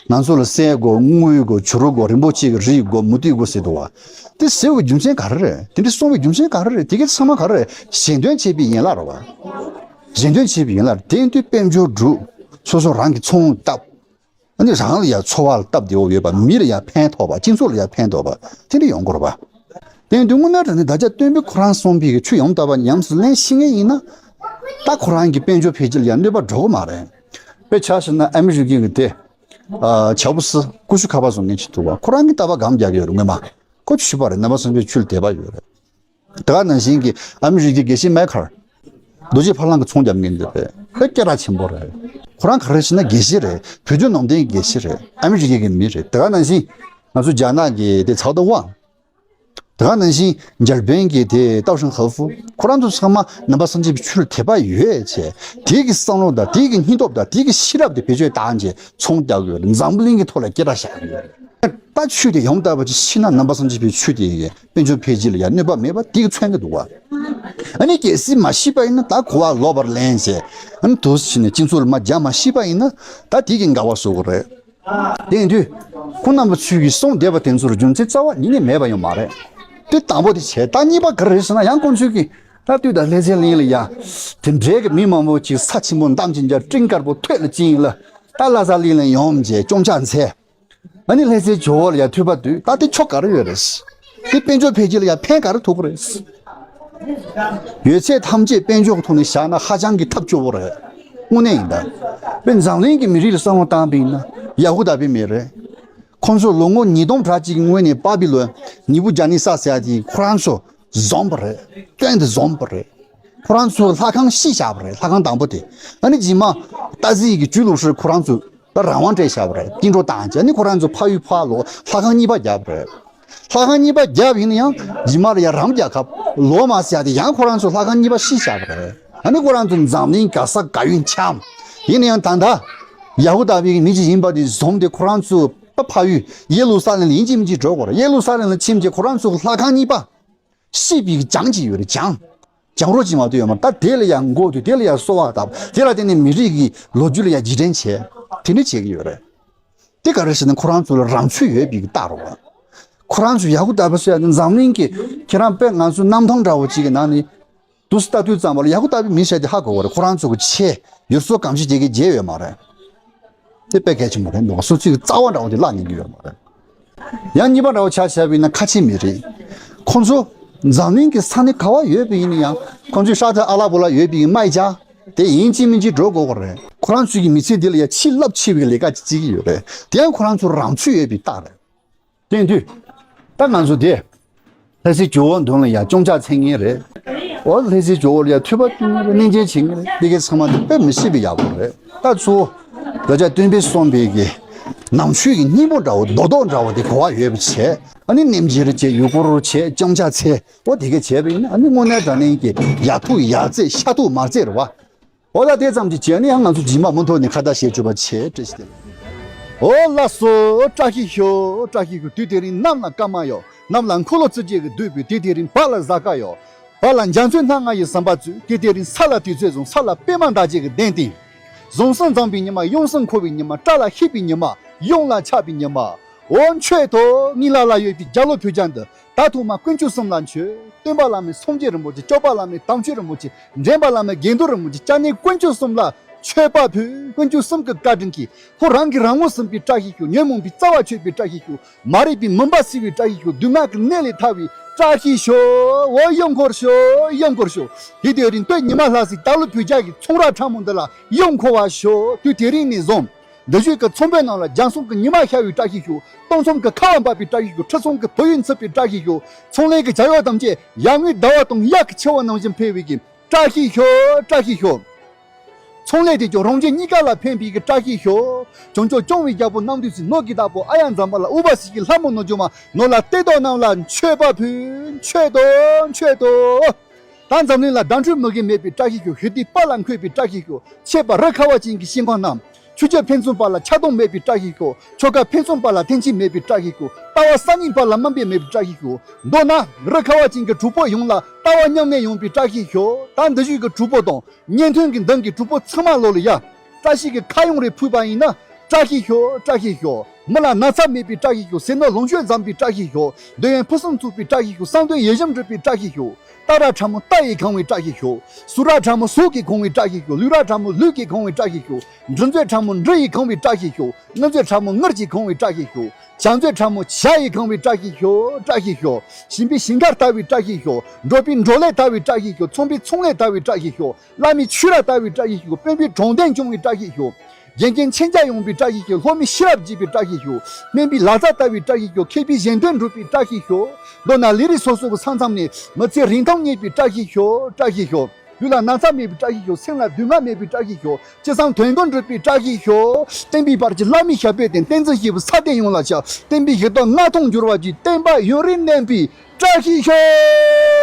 ང་ཚོ་ལ་གསེར་དགོས། དངུལ་དགོས། བྱུ་རུ་དགོས། རིན་པོ་ཆེ་གི་རིགས་དགོས། མུ་ཏིག་དགོས་ཟེར་འདུག་བ། དེ་ཟེར་བའི་རྒྱུ་མཚན་ག་རེ་རེད། དེ་འདྲ་གསུང་བའི་རྒྱུ་མཚན་ག་རེ་རེད། དེ་གའི་ཚང་མ་ག་རེ་རེད། གཞན་དོན་བྱེད་པའི་ཡན་ལག་རེད་བ། གཞན་དོན་བྱེད་པའི་ཡན་ལག་རེད། དེ་ཡིན་དུས་དཔལ་འབྱོར་སྒྲུབ། སོ་སོ་རང་གི་ཚོང་བཏབ། ཨ་ནི་རང་ལ་ཡང་འཚོ་བ་ལ་སྟབས་བདེ་བོ་ཡོད་པ། མི་ལ་ཡང་ཕན་ཐོགས་པ། སྤྱི་ཚོགས་ལ་ཡང་ཕན་ཐོགས་པ། དེ་འདྲ་ཡོང་དགོས་རེད་བ། དེ་ཡིན་དུས་དངོས་གནས་དྲང་གནས་བདག་ཅག་སྟོན་པས་ཁོ་རང་གསུངས་པའི་གི་ཆོས་ཡོངས་དག་པ་ཉམས་སུ་ལེན་ཤེས་མཁན་ཡིན་ན། ད་ཁོ་རང་གི་དཔལ་འབྱོར་འཕེལ་རྒྱས་ལ་ཡང་གནོད་པ་འགྲོ་གི་མ་རེད། དཔེ་ཆ་བཞག་ན་ཨ་མི་རི་ཀའི་གི་དེ། ཨ་ཆའོ་སི། ཀུ་ཤུ་ཁ་པར་བཟོ་མཁན་ཅིག་འདུག་བ། ཁོ་རང་གིས་རྟག་པར་སྒམ་རྒྱག་གི་ཡོད་རེད་སྔོན་མ། ཁོ་ཆོས་པ་རེད། ནང་པ་སངས་རྒྱས་ཆོས་ལ་དད་པ་ཡོད་རེད། དེ་ག་ནང་བཞིན་གྱི་ཨ་མི་རི་ཀའི་དགེ་བཤེས་མེ་ཁར། རྡོ་རྗེ་ཕ་བླང་གི་ཚོང་རྒྱག་མཁན་དེ་རེད། དཔེ་སྐད་གྲགས་ཆེན་པོ་རེད། ཁོ་རང་ག་རེ་ཟེར་ན་དགེ་བཤེས་རེད། བོད་བརྒྱུད་ནང་བསྟན་གྱི་དགེ་བཤེས་རེད། ཨ་མི་རི་ཀའི་གི་མི་རེད། དེ་ག་ནང་བཞིན་ང་ཚོ་རྒྱ་ནག་གི་དེ་ཚའོ་ཏེ་ཝང་། དེ་ག་ནང་བཞིན་འཇར་པན་གྱི་དེ་ཏའོ་ཧྲན་ཧེ་ཧྥུ། ཁོ་རང་ཚོ་ཚང་མ་ནང་པ་སངས་རྒྱས་པའི་ཆོས་ལ་དད་པ་ཡོད་བྱས། དེ་གི་བསམ་བློ་དང་དེ་གི་སྙིང་སྟོབས་དང་དེ་གི་ཤེས་རབ་དེ་བེད་སྤྱོད་བཏང་བྱས་ཚོང་རྒྱག་གི་ཡོད་རེད། འཛམ་བུ་གླིང་གི་ཐོག་ལ་སྐད་གྲགས་བཞག་གི་ཡོད་རེད། ད་ཆོས་དེ་ཡོངས་དག་པ་ཅིག་ཤེས་ན་ནང་པ་སངས་རྒྱས་པའི་ཆོས་དེ་ཡི་དཔལ་འབྱོར་འཕེལ་རྒྱས་ལ་ཡང་གནོད་པ་མེད་པ་དེ་གི་མཚོན་གི་འདུག་བ། ཨ་ནི་གལ་སྲིད་མ་ཤེས་པ་ཡིན་ན་ད་གོ་བ་ལོག་པར་ལེན་བྱས། ཨ་ནི་དུ་ཕྱིན་ནས་སྤྱི་ཚོགས་ལ་མ་རྒྱག་མ་ཤེས་པ་ཡིན་ན་ད་དེ་གི་འགལ་བ་བཟོ་གི་རེད། དེ་ཡིན་དུས་ཁོང་རྣམ་པ་ཚོས་ཀྱིས་གསུངས་བསྡད་པ་དེ་ཚོར་རྒྱུ་མཚན་རྩ་བ་ཉིད་ནས་མེད་པ་ཡོད་མ་རེད། དེ་དང་པོ་དེ་བྱས། ད་གཉིས་པ་ག་རེ་རེད་ཟེར་ན་ཡང་ཁོང་ཚོས་ཀྱིས་ད་དུས་ད་ལྷ་སའི་གླིང་ལ་ཡ་དེ་འདྲའི་གི་མི་མང་པོ་ཅིག་ས་ཆེན་པོ་འདམ་གྱི་འཇའ་སྤྲིན་དཀར་པོ་ཐོད་ལ་བཅིངས་ལ་ད་ལྷ་སའི་གླིང་ལ་ཡོང་བྱས་སྐྱོང་ཕྱག་འཚལ། ཨ་ནི་ལྷ་སའི་ཇོ་བོ་ལ་ཡ་ཐོས་པ་དུས་ད་དེ་ཆོ་ག་རེ་ཡོད་རེད། དེ་དཔལ་འབྱོར་འཕེལ་རྒྱས་ལ་ཡ་ཕན་ག་རེ་ཐོགས་ཀྱི་རེད། ཡོད་ཚད་ཐམས་ཅད་དཔལ་འབྱོར་གྱི་ཐོག་ནས་བཞག་ན་ཧ་ཅང་གི་ཐབས་སྐྱོ་བོ་རེད། དངོས་གནས་ཡིན་ད། དཔེ་འཛམ་གླིང་གི་མི་རིགས་ལ་བསམ་བློ་བཏང་པ་ཡིན་ན་ཡ་ཧུ་དཱ་པའི་མི་རེད། ཁོང་ཚོ་ལོ་ངོ་ཉིས་སྟོང་ཕྲག་གཅིག་གི་སྔོན་ནས་པ་བི་ལོན་ནི་བུ་ཇ་ནི་ས་ཟེར་ཡ་དེ་ཁོ་རང་ཚོ་བཟུང་བ་རེད། བཙོན་དུ་བཟུང་བ་རེད། ཁོ་རང་ཚོ་ལྷ་ཁང་བཤིག་བཞག་པ་རེད། ལྷ་ཁང་དང་པོ་དེ། ཨ་ནི་རྗེས་མ་ཏཱ་ཟི་ཡི་གི་ཇུས་ལུགས་སྲོལ་ཁོ་རང་ཚོ་ལ་རང་དབང་སྤྲད་བཞག་པ་རེད། བཅིངས་འགྲོལ་བཏང་བྱས། ཨ་ནི་ཁོ་རང་ཚོ་ཕ་ཡུལ་ཕར་ལོག་ལྷ་ཁང་གཉིས་པ་བརྒྱབ་པ་རེད། ལྷ་ཁང་གཉིས་པ་བརྒྱབ་ཡིན་ན་ཡང་རྗེས་མ་ལ་ཡང་རང་རྒྱལ་ཁབ་ལོ་མ་ཟེར་ཡ་དེ་ཡང་ཁོ་རང་ཚོ་ལྷ་ཁང་གཉིས་པ་བཤིག་བཞག་པ་རེད། ཨ་ནི་ཁོ་རང་ཚོ་འཛམ་གླིང་ག་ས་ག་ཡུན་འཁྱམས། ཡིན་ན་ཡང་ད་ལྟ་ཡ་ཧུ་དཱ་པའི་མི་ཅིག་ཡིན་པ་དེ་བཟུང་སྟེ་ཁོ་རང་ཚོ་ཕ་ཡུལ་ཡེ་ལུ་ས་ལེམ་ལ་ཡིན་གཅིག་མིན་གཅིག་འགྲོ་དགོས་རེད། ཡེ་ལུ་ས་ལེམ་ལ་ཕྱིན་རྗེས་ཁོ་རང་ཚོ་ལྷ་ཁང་གཉིས་པ་བཤིག་པའི་གྱང་ཅིག་ཡོད་རེད། གྱང་། གྱང་རོ་ཅིག་མ་གཏོགས་ཡོད་མ་རེད། ད་དེ་ལ་ཡང་མགོ་བཏུད། དེ་ལ་ཡང་གསོལ་བ་བཏབ། དེ་ལ་བརྟེན་ནས་མི་རིགས་ཀྱི་ལོ་རྒྱུས་ལ་ཡང་རྗེས་དྲན་བྱས། དེ་འདྲ་བྱེད་ཀྱི་ཡོད་རེད། དེ་ག་རེ་ཟེར་ན་ཁོ་རང་ཚོ་ལ་རང་ཚུགས་ཡོད་པའི་རྟགས་རེད་བ། ཁོ་རང་ཚོ་ཡ་ཧུ་དཱ་པ་ཟེར་ཡ་དེ་འཛམ་གླིང་གི་ཁྱེད་རང་དཔེ་ང་ཚོ་གནམ་ཐང་འདྲ་བོ་ཅིག་གི་ནང་ནས་དུས་སུ་ལྟ་དུས་ཙམ་པ་ལ་ཡ་ཧུ་དཱ་པའི་མི་ཟེར་དེ་ཧ་གོ་བ་རེད། ཁོ་རང་ཚོ་གི་ཆེ་ཡུལ་སྲོལ་གོམས་གཤིས་དེ་གའི་བརྗེད་ཡོད་མ་རེད། དེ་དཔེ་གལ་ཆེན་པོ་རེད་འདུག་སོ་སོའི་རྩ་བ་འདྲ་བོ་དེ་བརླག་ཉན་གྱི་ཡོད་མ་རེད། ཡང་གཉིས་པ་འདྲ་བོ་ཆ་བཞག་པ་ཡིན་ན་ཁ་ཆེ་མི་རིགས། ཁོང་ཚོ་འཛམ་གླིང་གི་ས་གནས་ག་བ་ཡོད་པ་ཡིན་ན་ཡང་ཁོང་ཚོས་ཤར་ཐ་ཨ་ལ་པོ་ལ་ཡོད་པའི་མའི་ཅ་དེ་ཡིན་གཅིག་མིན་གཅིག་འགྲོ་དགོས་པ་རེད། ཁོ་རང་ཚོའི་གི་མི་ཚེ་འདི་ལ་ཡ་ཆེས་རླབས་ཆེ་བའི་ལས་ཀ་ཅིག་བྱེད་ཀྱི་ཡོད་རེད། དེ་ཡང་ཁོ་རང་ཚོ་རང་ཚུགས་ཡོད་པའི་རྟགས་རེད། དེ་ཡིན་དུས། ད་ང་ཚོ་དེ། ལྷ་སའི་ཇོ་བོ་མདུན་ལ་ཡ་སྐྱོང་ཕྱག་འཚལ་མཁན་རེད། འོ་ལྷ་སའི་ཇོ་བོ་ལ་ཡ་ཐོས་པ་སྐྱོང་མཁན་རེད། སྙིང་རྗེ་བྱེད་མཁན་རེད། དེ་གའི་ཚང་མ་དེ་དཔེ་མི་སྲིད་པའི་ཡག་པོ་རེད། ད་གཙོ་བོ། བོད་ཇ་སྟོན་པས་གསུངས་པའི་གི་ནང་ཆོས་ཀྱི་སྙིང་པོ་འདྲ་བོ་རྡོག་རྡོག་འདྲ་བོ་དེ་གོ་བ་ཡོད་པ་བྱས། ཨ་ནི་རྣལ་འབྱོར་བྱས། ཡུལ་སྐོར་བྱས། སྐྱོང་བྱ་འཚལ། འོ་དེ་ག་བྱས་པ་ཡིན་ན། ཨ་ནི་དངོས་གནས་དྲང་གནས་ཀྱི་ཡ་ཐུག་ཡ་རྩེ་ཤ་ཐུག་མ་རྩེ་རེད་བ། འོ་ད་དེ་ཙམ་གྱིས་བྱས་ནས་ཡང་ང་ཚོ་རྗེས་མ་མུ་མཐུད་ནས་ཁ་བརྡ་བྱེད་བཅུག་པ་བྱས། བཀྲ་ཤིས་བདེ་ལེགས། འོ་ལགས་སོ། བཀྲ་ཤིས་ཤོག་བཀྲ་ཤིས་ཤོག་དུས་དེ་རིང་གནམ་ལ་སྐར་མ་ཡོད། གནམ་ལ་འཁོར་ལོ་རྩིབས་བརྒྱད་ཀྱིས་བསྡུས་པའི། དུས་དེ་རིང་བར་ལ་གཟའ་སྐར་ཡོད། བར་ལ་འཇའ་ཚོན་སྣ་ལྔ་ཡི་ཟམ་པ་བཙུགས། དུས་དེ་རིང་ས་ལ་དུས་ཚོད་བཟུང་། ས་ལ་པད་མ་འདབ་བརྒྱད་ཀྱིས་གདན་བཏིང་། གཟུངས་གསོལ་འཛོམས་པའི་ཉི་མ། ཡོངས་སུ་འཁོར་བའི་ཉི་མ། བཀྲ་ལ་ཤིས་པའི་ཉི་མ། ཡོངས་ལ་ཆགས་པའི་ཉི་མ། འོ་མཆོད་དོ། ངའི་ལག་ལ་ཡོད་པའི་རྒྱ་ལོ་བོད་ཇ་འདི། ད་ཐོག་མ་དཀོན་མཆོག་གསུམ་ལ་མཆོད། སྟོན་པ་བླ་མེད་སངས་རྒྱས་རིན་པོ་ཆེ། སྐྱོབ་པ་བླ་མེད་དམ་ཆོས་རིན་པོ་ཆེ། འདྲེན་པ་བླ་མེད་དགེ་འདུན་རིན་པོ་ཆེ། སྐྱབས་གནས་དཀོན་མཆོག་གསུམ་ལ་མཆོད་པ་ཕུལ། དཀོན་མཆོག་གསུམ་གྱི་བཀའ་དྲིན་གྱིས། ཁོ་རང་གིས་རང་ངོ་ཟིན་པའི་བཀྲ་ཤིས་ཤོག་ཉོན་མོངས་པའི་རྩ་བ་ཆོད་པའི་བཀྲ་ཤིས་ཤོག་མ་རིག་པའི་མུན་པ་སེལ་བའི་བཀྲ་ཤིས་ཤོག་སྡུག་བསྔལ་གྱི་གནས་ལས་ཐར་བའི་བཀྲ་ཤིས་ཤོག་འོ་ཡུལ་འཁོར་ཤོག་ཡུལ་འཁོར་ཤོག་དེ་དུས་རིང་སྟོད་ཉི་མ་ལྷ་སའི་རྒྱ་ལོ་བོད་ཇ་གི་ཚོང་ར་ཁྲ་མོ་འདི་ལ་ཡུལ་འཁོར་བ་ཤོག་དུས་དེ་རིང་ནས་བཟུང་། འདི་བཞིན་གྱི་ཚོང་པའི་ནང་ལ་རྒྱ་མཚོ་གི་ཉི་མ་ཤར་བའི་བཀྲ་ཤིས་ཤོག་སྟོང་ཚོམ་གྱི་ཁ་བ་འབབ་པའི་བཀྲ་ཤིས་ཤོག་ཁྲི་སྲོང་གི་བུ་ཡུག་འཚིབ་པའི་བཀྲ་ཤིས་ཤོག་ཚོང་ལས་ཀྱི་བྱ་ཡོག་ཐམས་ཅད་ཡར་ངོའི་ཟླ་བ་དང་གཡག་གི་འཆར་བ་ནང་བཞིན་འཕེལ་བའི་གི་བཀྲ་ཤིས་ཤོག་བཀྲ་ཤིས་ཤོག་ཚོང་ལས་དེ་ཀྱང་རང་གཞན་གཉིས་ཀ་ལ་ཕན་པའི་གི་བཀྲ་ཤིས་ཤོག་བྱང་ཕྱོགས་སྐྱོང་བའི་རྒྱལ་པོ་གནམ་བདུད་སྲིན། ནོར་གྱི་བདག་པོ་ཨ་ཡ་འཛམ་བུ་གླིང་། ཨུ་པ་སི་ཀི་ལྷ་མོ་ནོར་རྒྱུ་མ། ནོར་ལ་གཏེར་སྟོན་རྣམས་ལ་མཆོད་པ་ཕུལ། མཆོད་དོ། མཆོད་དོ། ད་འཛམ་གླིང་ལ་བརྡ་འཕྲིན་མུ་གེ་མེད་པའི་བཀྲ་ཤིས་ཤོག་ཞི་བདེའི་དཔལ་ལ་འཁོད་པའི་བཀྲ་ཤིས་ཤོག་ཆད་པ་རི་ཁ་བ་ཅན་གྱི་ཤིང་ཁང་རྣམས། ཆུ་རྒྱུན་ཕན་ཚུན་བར་ལ་ཆག་སྡང་མེད་པའི་བཀྲ་ཤིས་ཤོག་ཆོལ་ཁ་ཕན་ཚུན་བར་ལ་འཐེན་འཁྱེར་མེད་པའི་བཀྲ་ཤིས་ཤོག་ལྟ་བ་གསར་རྙིང་བར་ལ་དམའ་འབེབས་མེད་པའི་བཀྲ་ཤིས་ཤོག་མདོར་ན་རི་ཁ་བ་ཅན་གྱི་གྲོགས་པོ་ཡོངས་ལ་ལྟ་བ་མཉམ་གནས་ཡོང་བའི་བཀྲ་ཤིས་ཤོག་ད་འདི་བཞིན་གྱི་གྲོགས་པོ་དང་། ཉན་ཐོས་ཀྱི་མདུན་གྱི་གྲོགས་པོ་ཚང་མ་ལོ་ལ་ཡ། བཀྲ་ཤིས་ཀྱི་ཁ་གཡང་རེ་ཕུལ་བ་ཡིན་ན། བཀྲ་ཤིས་ཤོག་བཀྲ་ཤིས་ཤོག་མི་ལ་ན་ཚ་མེད་པའི་བཀྲ་ཤིས་ཤོག་ཟས་ནོར་ལོངས་སྤྱོད་འཛོམས་པའི་བཀྲ་ཤིས་ཤོག་འདོད་ཡོན་ཕུན་སུམ་ཚོགས་པའི་བཀྲ་ཤིས་ཤོག་བསམ་དོན་ཡིད་བཞིན་འགྲུབ་པའི་བཀྲ་ཤིས་ཤོག་རྟ་ར་ཁྲ་མོ་རྟ་ཡིས་གང་བའི་བཀྲ་ཤིས་ཤོག་གཟུགས་ར་ཁྲ་མོ་གཟུགས་ཀྱིས་གང་བའི་བཀྲ་ཤིས་ཤོག་ལུས་ར་ཁྲ་མོ་ལུས་ཀྱིས་གང་བའི་བཀྲ་ཤིས་ཤོག་འབྲུ་མཛོད་ཁྲ་མོ་འབྲུ་ཡིས་གང་བའི་བཀྲ་ཤིས་ཤོག་ངུར་མཛོད་ཁྲ་མོ་ངུར་གྱིས་གང་བའི་བཀྲ་ཤིས་ཤོག་བྱ་མཛོད་ཁྲ་མོ་བྱ་ཡིས་གང་བའི་བཀྲ་ཤིས་ཤོག་བཀྲ་ཤིས་ཤོག་ཞིང་པའི་ཞིང་ཁར་དར་བའི་བཀྲ་ཤིས་ཤོག་འབྲོག་པའི་འབྲོག་ལས་དར་བའི་བཀྲ་ཤིས་ཤོག་ཚོང་པའི་ཚོང་ལས་དར་བའི་བཀྲ་ཤིས་ཤོག་བླ་མའི་ཆོས་ར་དར་བའི་བཀྲ་ཤིས་ཤོག་དཔོན་པོའི་དྲང་བདེན་སྐྱོང་བའི་བཀྲ་ཤིས་ཤོག་རྒན་རྒན་མཁྱེན་རྒྱ་ཡོང་བའི་བཀྲ་ཤིས་ཤོག་སློབ་མའི་ཤེས་རབ་རྒྱས་པའི་བཀྲ་ཤིས་ཤོག་སྨན་པའི་ལག་རྩལ་དར་བའི་བཀྲ་ཤིས་ཤོག་མཁས་པའི་གཞན་དོན་འགྲུབ་པའི་བཀྲ་ཤིས་ཤོག་མདོར་ན་ལས་རིགས་སོ་སོ་གི་ས་མཚམས་ནས་མི་ཚེ་རིང་ཐུང་རྙེད་པའི་བཀྲ་ཤིས་ཤོག་བཀྲ་ཤིས་ཤོག་ལུས་ལ་ན་ཚ་མེད་པའི་བཀྲ་ཤིས་ཤོག་སེམས་ལ་སྡུག་བསྔལ་མེད་པའི་བཀྲ་ཤིས་ཤོག་ཅི་བསམ་དོན་ཀུན་འགྲུབ་པའི་བཀྲ་ཤིས་ཤོག་བསྟན་པའི་བར་གྱི་བླ་མའི་ཞབས་པད་བརྟན། བསྟན་འཛིན་སྐྱེས་བུ་ས་སྟེང་ཡོངས་ལ་ཁྱབ། བསྟན་པའི་གཞི་རྟེན་མངའ་ཐང་འགྱུར་བར་བགྱི། བསྟན་པ་ཡུན་རིང་གནས་པའི་བཀྲ་ཤིས་ཤོག་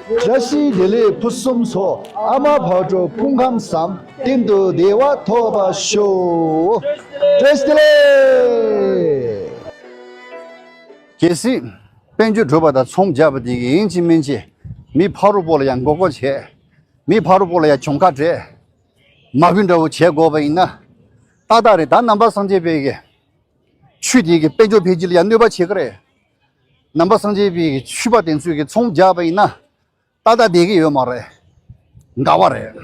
བཀྲ་ཤིས་བདེ་ལེགས་ཕུན་སུམ་ཚོགས། ཨ་མ་བག་དྲོ་སྐུ་ཁམས་བཟང་། གཏན་དུ་བདེ་བ་ཐོབ་པར་ཤོག་བཀྲ་ཤིས་བདེ་ལེགས། གལ་སྲིད་དཔལ་འབྱོར་སྒྲུབ་པ་དང་ཚོང་རྒྱག་པ་དེ་གིས་ཡིན་གཅིག་མིན་གཅིག་མི་ཕ་རོལ་པོ་ལ་ཡང་མགོ་སྐོར་བྱས། མི་ཕ་རོལ་པོ་ལ་ཡང་གྱོང་ཁ་སྤྲད། མ་འོངས་འདྲ་བོ་བྱེད་དགོས་པ་ཡིན་ན། ཏག་ཏག་རེད། ད་ནང་པ་སངས་རྒྱས་པའི་གི་ཆོས་དེ་གི་དཔལ་འབྱོར་འཕེལ་རྒྱས་ལ་ཡང་གནོད་པ་བྱེད་ཀྱི་རེད། ནང་པ་སངས་རྒྱས་པའི་གི་ཆོས་པ་དེ་ཚོས་གི་ཚོང་རྒྱག་པ་ཡིན་ན། ཏག་ཏག་བསྡད་ཀྱི་ཡོད་མ་རེད། འགལ་བ་རེད།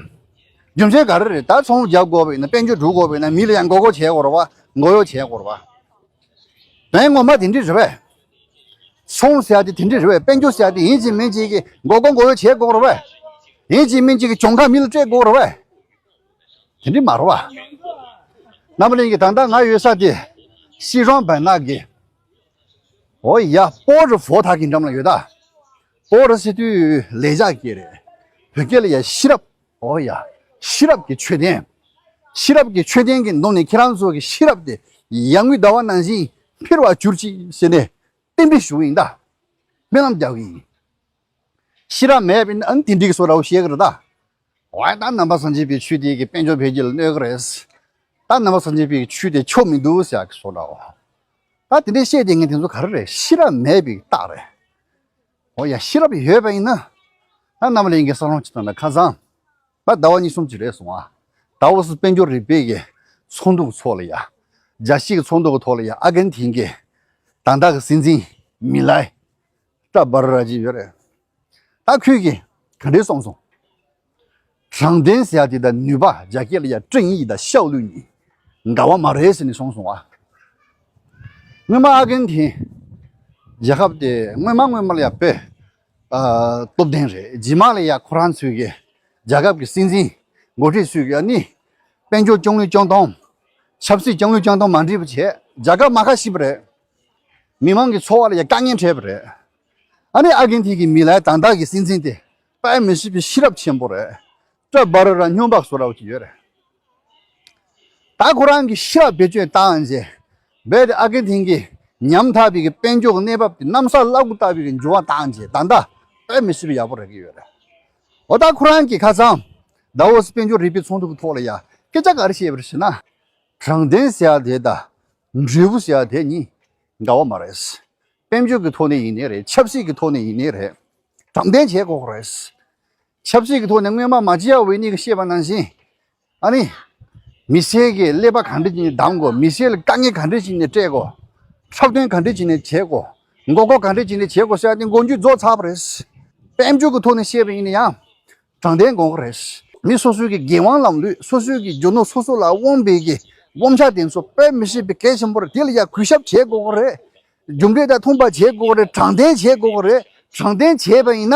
རྒྱུ་མཚན་ག་རེ་རེད། ད་ཚོང་རྒྱག་དགོས་པ་ཡིན་ན། དཔལ་འབྱོར་སྒྲུབ་དགོས་པ་ཡིན་ན། མི་ལ་ཡང་མགོ་སྐོར་བྱེད་དགོས་རེད་བ། མགོ་གཡོག་བྱེད་དགོས་རེད་བ། དོན་ངོ་མ་དེ་འདྲ་རེད་པས། ཚོང་ཟེར་ཡ་དེ་དེ་འདྲ་རེད་པས། དཔལ་འབྱོར་ཟེར་ཡ་དེ་ཡིན་གཅིག་མིན་གཅིག་གི་མགོ་སྐོར་མགོ་གཡོག་བྱེད་དགོས་རེད་པས། ཡིན་གཅིག་མིན་གཅིག་གི་གྱོང་ཁ་མི་ལ་སྤྲད་དགོས་རེད་པས། དེ་འདྲ་མ་རེད་པ། རྣམ་པ་ལྷན་རྒྱས། ད་ལྟ་ང་ཡོད་ས་དེ་ཤི་རོང་བན་ན་གི། འོ་ཡ། སྤོ་རི་ཧྥོ་ཐག་གི་འགྲམ་ལ་ཡོད་ད། སྤོ་རི་ཟེར་དུས་ལེགས་སྦྱར་སྐད་རེད། བོད་སྐད་ལ་ཡ་ཤེས་རབ། འོ་ཡ། ཤེས་རབ་ཀྱི་མཆོད་རྟེན། ཤེས་རབ་ཀྱི་མཆོད་རྟེན་གྱི་ནང་ནས་ཁྱེད་རང་ཚོ་གི་ཤེས་རབ་དེ་ཡར་ངོའི་ཟླ་བ་ནང་བཞིན་འཕེལ་བར་གྱུར་ཅིག་ཟེར་ནས་བསྟན་པའི་ཞུ་ཡིན་ད། སྨོན་ལམ་རྒྱག་གི་ཡིན། ཤེས་རབ་མེད་པས་ན་ཨ་ནི་དེ་འདྲའི་བཟོ་འདྲ་བོ་བཤད་གི་རེད་ད། འོ་ཡ། ད་ནང་པ་སངས་རྒྱས་པའི་ཆོས་དེ་གི་དཔལ་འབྱོར་འཕེལ་རྒྱས་ལ་གནོད་གི་རེད། ད་ནང་པ་སངས་རྒྱས་པའི་ཆོས་དེ་ཆོ་མི་འདུག་ཟེར་གི་བཟོ་འདྲ་བོ། ད་དེ་འདྲའི་བཤད་དེ་ངས་དེ་ཚོ་ག་རེ་རེད། ཤེས་རབ་མེད་པའི་རྟགས་རེད། འོ་ཡ། ཤེས་རབ་ཡོད་པ་ཡིན་ན། ད་རྣམ་པ་ལྷན་རྒྱས་བསམ་བློ་ཅིག་བཏང་ན། ཁ་སང་ད་ཟླ་བ་གཉིས་གསུམ་ཅིག་རེད་སོང་ཨ། ཟླ་བ་སུ་དཔལ་འབྱོར་རིག་པའི་གི་ཚོགས་འདུ་གི་ཐོག་ལ་ཡ། རྒྱལ་སྤྱི་གི་ཚོགས་འདུ་གི་ཐོག་ལ་ཡ། ཨ་ཀན་ཐིན་གི་ད་ལྟ་གི་སྲིད་འཛིན་མི་ལའི་ཀྲ་བྷ་ར་ར་ཅིག་ཡོད་རེད། ད་ཁོས་གི་ག་འདྲས་གསུངས་སོང་། དྲང་བདེན་ཟེར་ཡ་དེ་དང་ནུས་པ། རྒྱ་སྐད་ལ་ཡ་正义དང་效率གཉིས་འདྲ་བ་མ་རེད་ཟེར་ནས་གསུངས་སོང་བ། སྔོན་མ་ཨ་ཀན་ཐིན་རྒྱལ་ཁབ་དེ་སྔོན་མ་སྔོན་མ་ལ་ཡ་དཔེ་ཨ་སྟོབས་ལྡན་རེད། རྗེས་མ་ལ་ཡ་ཁོ་རང་ཚོའི་གི་རྒྱལ་ཁབ་ཀྱི་སྲིད་འཛིན་འགོ་ཁྲིད་ཚོས་གི་ཨ་ནི་དཔལ་འབྱོར་སྐྱོང་ལུགས་སྐྱོང་སྟངས། ཆབ་སྲིད་སྐྱོང་ལུགས་སྐྱོང་སྟངས་མ་འགྲིག་པ་བྱས། རྒྱལ་ཁབ་མ་ཁ་ཤི་པ་རེད། མི་མང་གི་འཚོ་བ་ལ་ཡ་དཀའ་ངལ་འཕྲད་པ་རེད། ཨ་ནི་ཨ་ཀན་ཐིན་གྱི་མི་ལའི་ད་ལྟ་གི་སྲིད་འཛིན་དེ་དཔེ་མི་སྲིད་པའི་ཤེས་རབ་ཆེན་པོ་རེད། ཀྲ་བྷ་ར་ར་སྨྱོན་པ་བཟོ་འདྲ་བོ་ཅིག་ཡོད་རེད། ད་ཁོ་རང་གི་ཤེས་རབ་བེད་སྤྱོད་བཏང་རྗེས། རྦད་དེ་ཨ་ཀེ་ཐིང་གི་ཉམ་ཐག་པའི་གི་དཔལ་འབྱོར་གྱི་གནས་བབ་དེ་གནམ་ས་བླ་གུ་ལྟ་བུའི་གི་འགྱུར་བ་བཏང་རྗེས། ད་ལྟ་དཔེ་མི་སྲིད་པའི་ཡག་པོ་རག་གི་ཡོད་རེད། འོ་ད་ཁོ་རང་གིས་ཁ་སང་ཟླ་འོད་དཔལ་འབྱོར་རིག་པའི་ཚོགས་འདུ་གི་ཐོག་ལ་ཡ་སྐད་ཆ་ག་རེ་བཤད་པ་རེད་ཟེར་ན། དྲང་བདེན་ཟེར་ཡ་དེ་དང་འབྲས་བུ་ཟེར་ཡ་དེ་གཉིས་འདྲ་བོ་མ་རེད། དཔལ་འབྱོར་གྱི་ཐོག་ནས་ཡིན་ནའི་རེད། ཆབ་སྲིད་ཀྱི་ཐོག་ནས་ཡིན་ནའི་རེད། དྲང་བདེན་བྱེད་དགོས་ཀྱི་རེད། ཆབ་སྲིད་ཀྱི་ཐོག་ནས་སྔོན་མ་མ་བྱེད་ཡ་འོས་གཉིས་ཀྱིས་བཤད་པ་ནང་བཞིན། ཨ་ནི། མི་སེར་གྱི་ཀླད་པ་ག་འདྲ་བྱས་ནས་བསྡམ་དགོས། མི་སེར་ལ་དཀའ་ངལ་ག་འདྲ་བྱས་ནས་སྤྲད་དགོས། འཁྲབ་སྟོན་ག་འདྲ་བྱས་ནས་བྱེད་དགོས། མགོ་སྐོར་ག་འདྲ་བྱས་ནས་བྱེད་དགོས་ཟེར་ཡ་དེ་མགོ་མཇུག་རྫོགས་ཚར་བ་རེད། དཔལ་འབྱོར་གྱི་ཐོག་ནས་བཤད་པ་ཡིན་ན་ཡང་། དྲང་བདེན་དགོས་ཀྱི་རེད། མི་སོ་སོའི་གི་འགན་དབང་ལམ་ལུགས། སོ་སོའི་གི་རྒྱུ་ནོར་སོ་སོ་ལ་དབང་བའི་གི་དབང་ཆ་དེ་ཚོ་དཔེ་མི་སྲིད་པའི་གལ་ཆེན་པོ་རེད། དེ་ལ་ཡ་གུས་ཞབས་བྱེད་དགོས་ཀྱི་རེད། རྒྱུ་འབྲས་དང་མཐུན་པ་བྱེད་དགོས་ཀྱི་རེད། དྲང་བདེན་བྱེད་དགོས་ཀྱི་རེད། དྲང་བདེན་བྱས་པ་ཡིན་ན།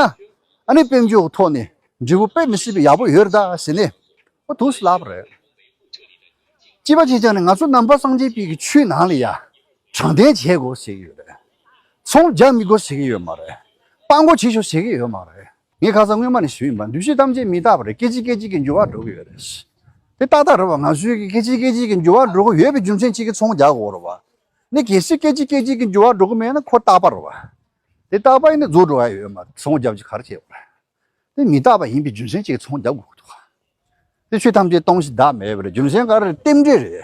ཨ་ནི་དཔལ་འབྱོར་གྱི་ཐོག་ནས་འབྲས་བུ་དཔེ་མི་སྲིད་པའི་ཡག་པོ་ཡོད་རེད་ད་ཟེར་ནས། ཨོ་ཐུགས་སུ་ལབ་པ་རེད། སྐྱེས་པ་ཆེ་ཆུང་ནས་ང་ཚོ་ནང་པ་སངས་རྒྱས་པའི་གི་ཆོས་ནང་ལ་ཡ། དྲང་བདེན་བྱེད་དགོས་ཟེར་གྱི་ཡོད་རེད། ཚོང་རྒྱག་མི་དགོས་ཟེར་གྱི་ཡོད་མ་རེད། སྤྲང་པོ་བྱེད་ཤོག་ཟེར་གྱི་ཡོད་མ་རེད། ངས་ཁ་སང་སྔོན་མ་ནས་ཞུས་ཡིན་པ། འདུ་ཤེས་ཐམས་ཅད་མི་རྟག་པ་རེད། སྐད་ཅིག་སྐད་ཅིག་གིས་འགྱུར་བ་འགྲོ་གི་ཡོད་རེད། དེ་ཏག་ཏག་རེད་བ། ང་ཚོའི་གི་སྐད་ཅིག་སྐད་ཅིག་གིས་འགྱུར་བ་འགྲོ་གི་ཡོད་པའི་རྒྱུ་མཚན་གཅིག་གིས་ཚོང་རྒྱག་དགོས་རེད་བ། ནི་གལ་སྲིད་སྐད་ཅིག་སྐད་ཅིག་གིས་འགྱུར་བ་འགྲོ་གི་མེད་ན་ཁོ་རྟག་པ་རེད་བ། དེ་རྟག་པ་ཡིན་ན་རྫོགས་འགྲོ་ཡ་ཡོད་མ་རེད། ཚོང་རྒྱབ་ཀྱི་ག་རེ་བྱེད་དགོས་རེད། དེ་མི་རྟག་པ་ཡིན་པའི་རྒྱུ་མཚན་གཅིག་གིས་ཚོང་རྒྱབ་དགོས་ཀྱི་འདུག་བ། དེ་ཆོས་ཐམས་ཅད་སྟོང་ཞིང་བདག་མེད་པ་རེད། རྒྱུ་མཚན་ག་རེ་རེད། རྟེན་འབྲེལ་རེད།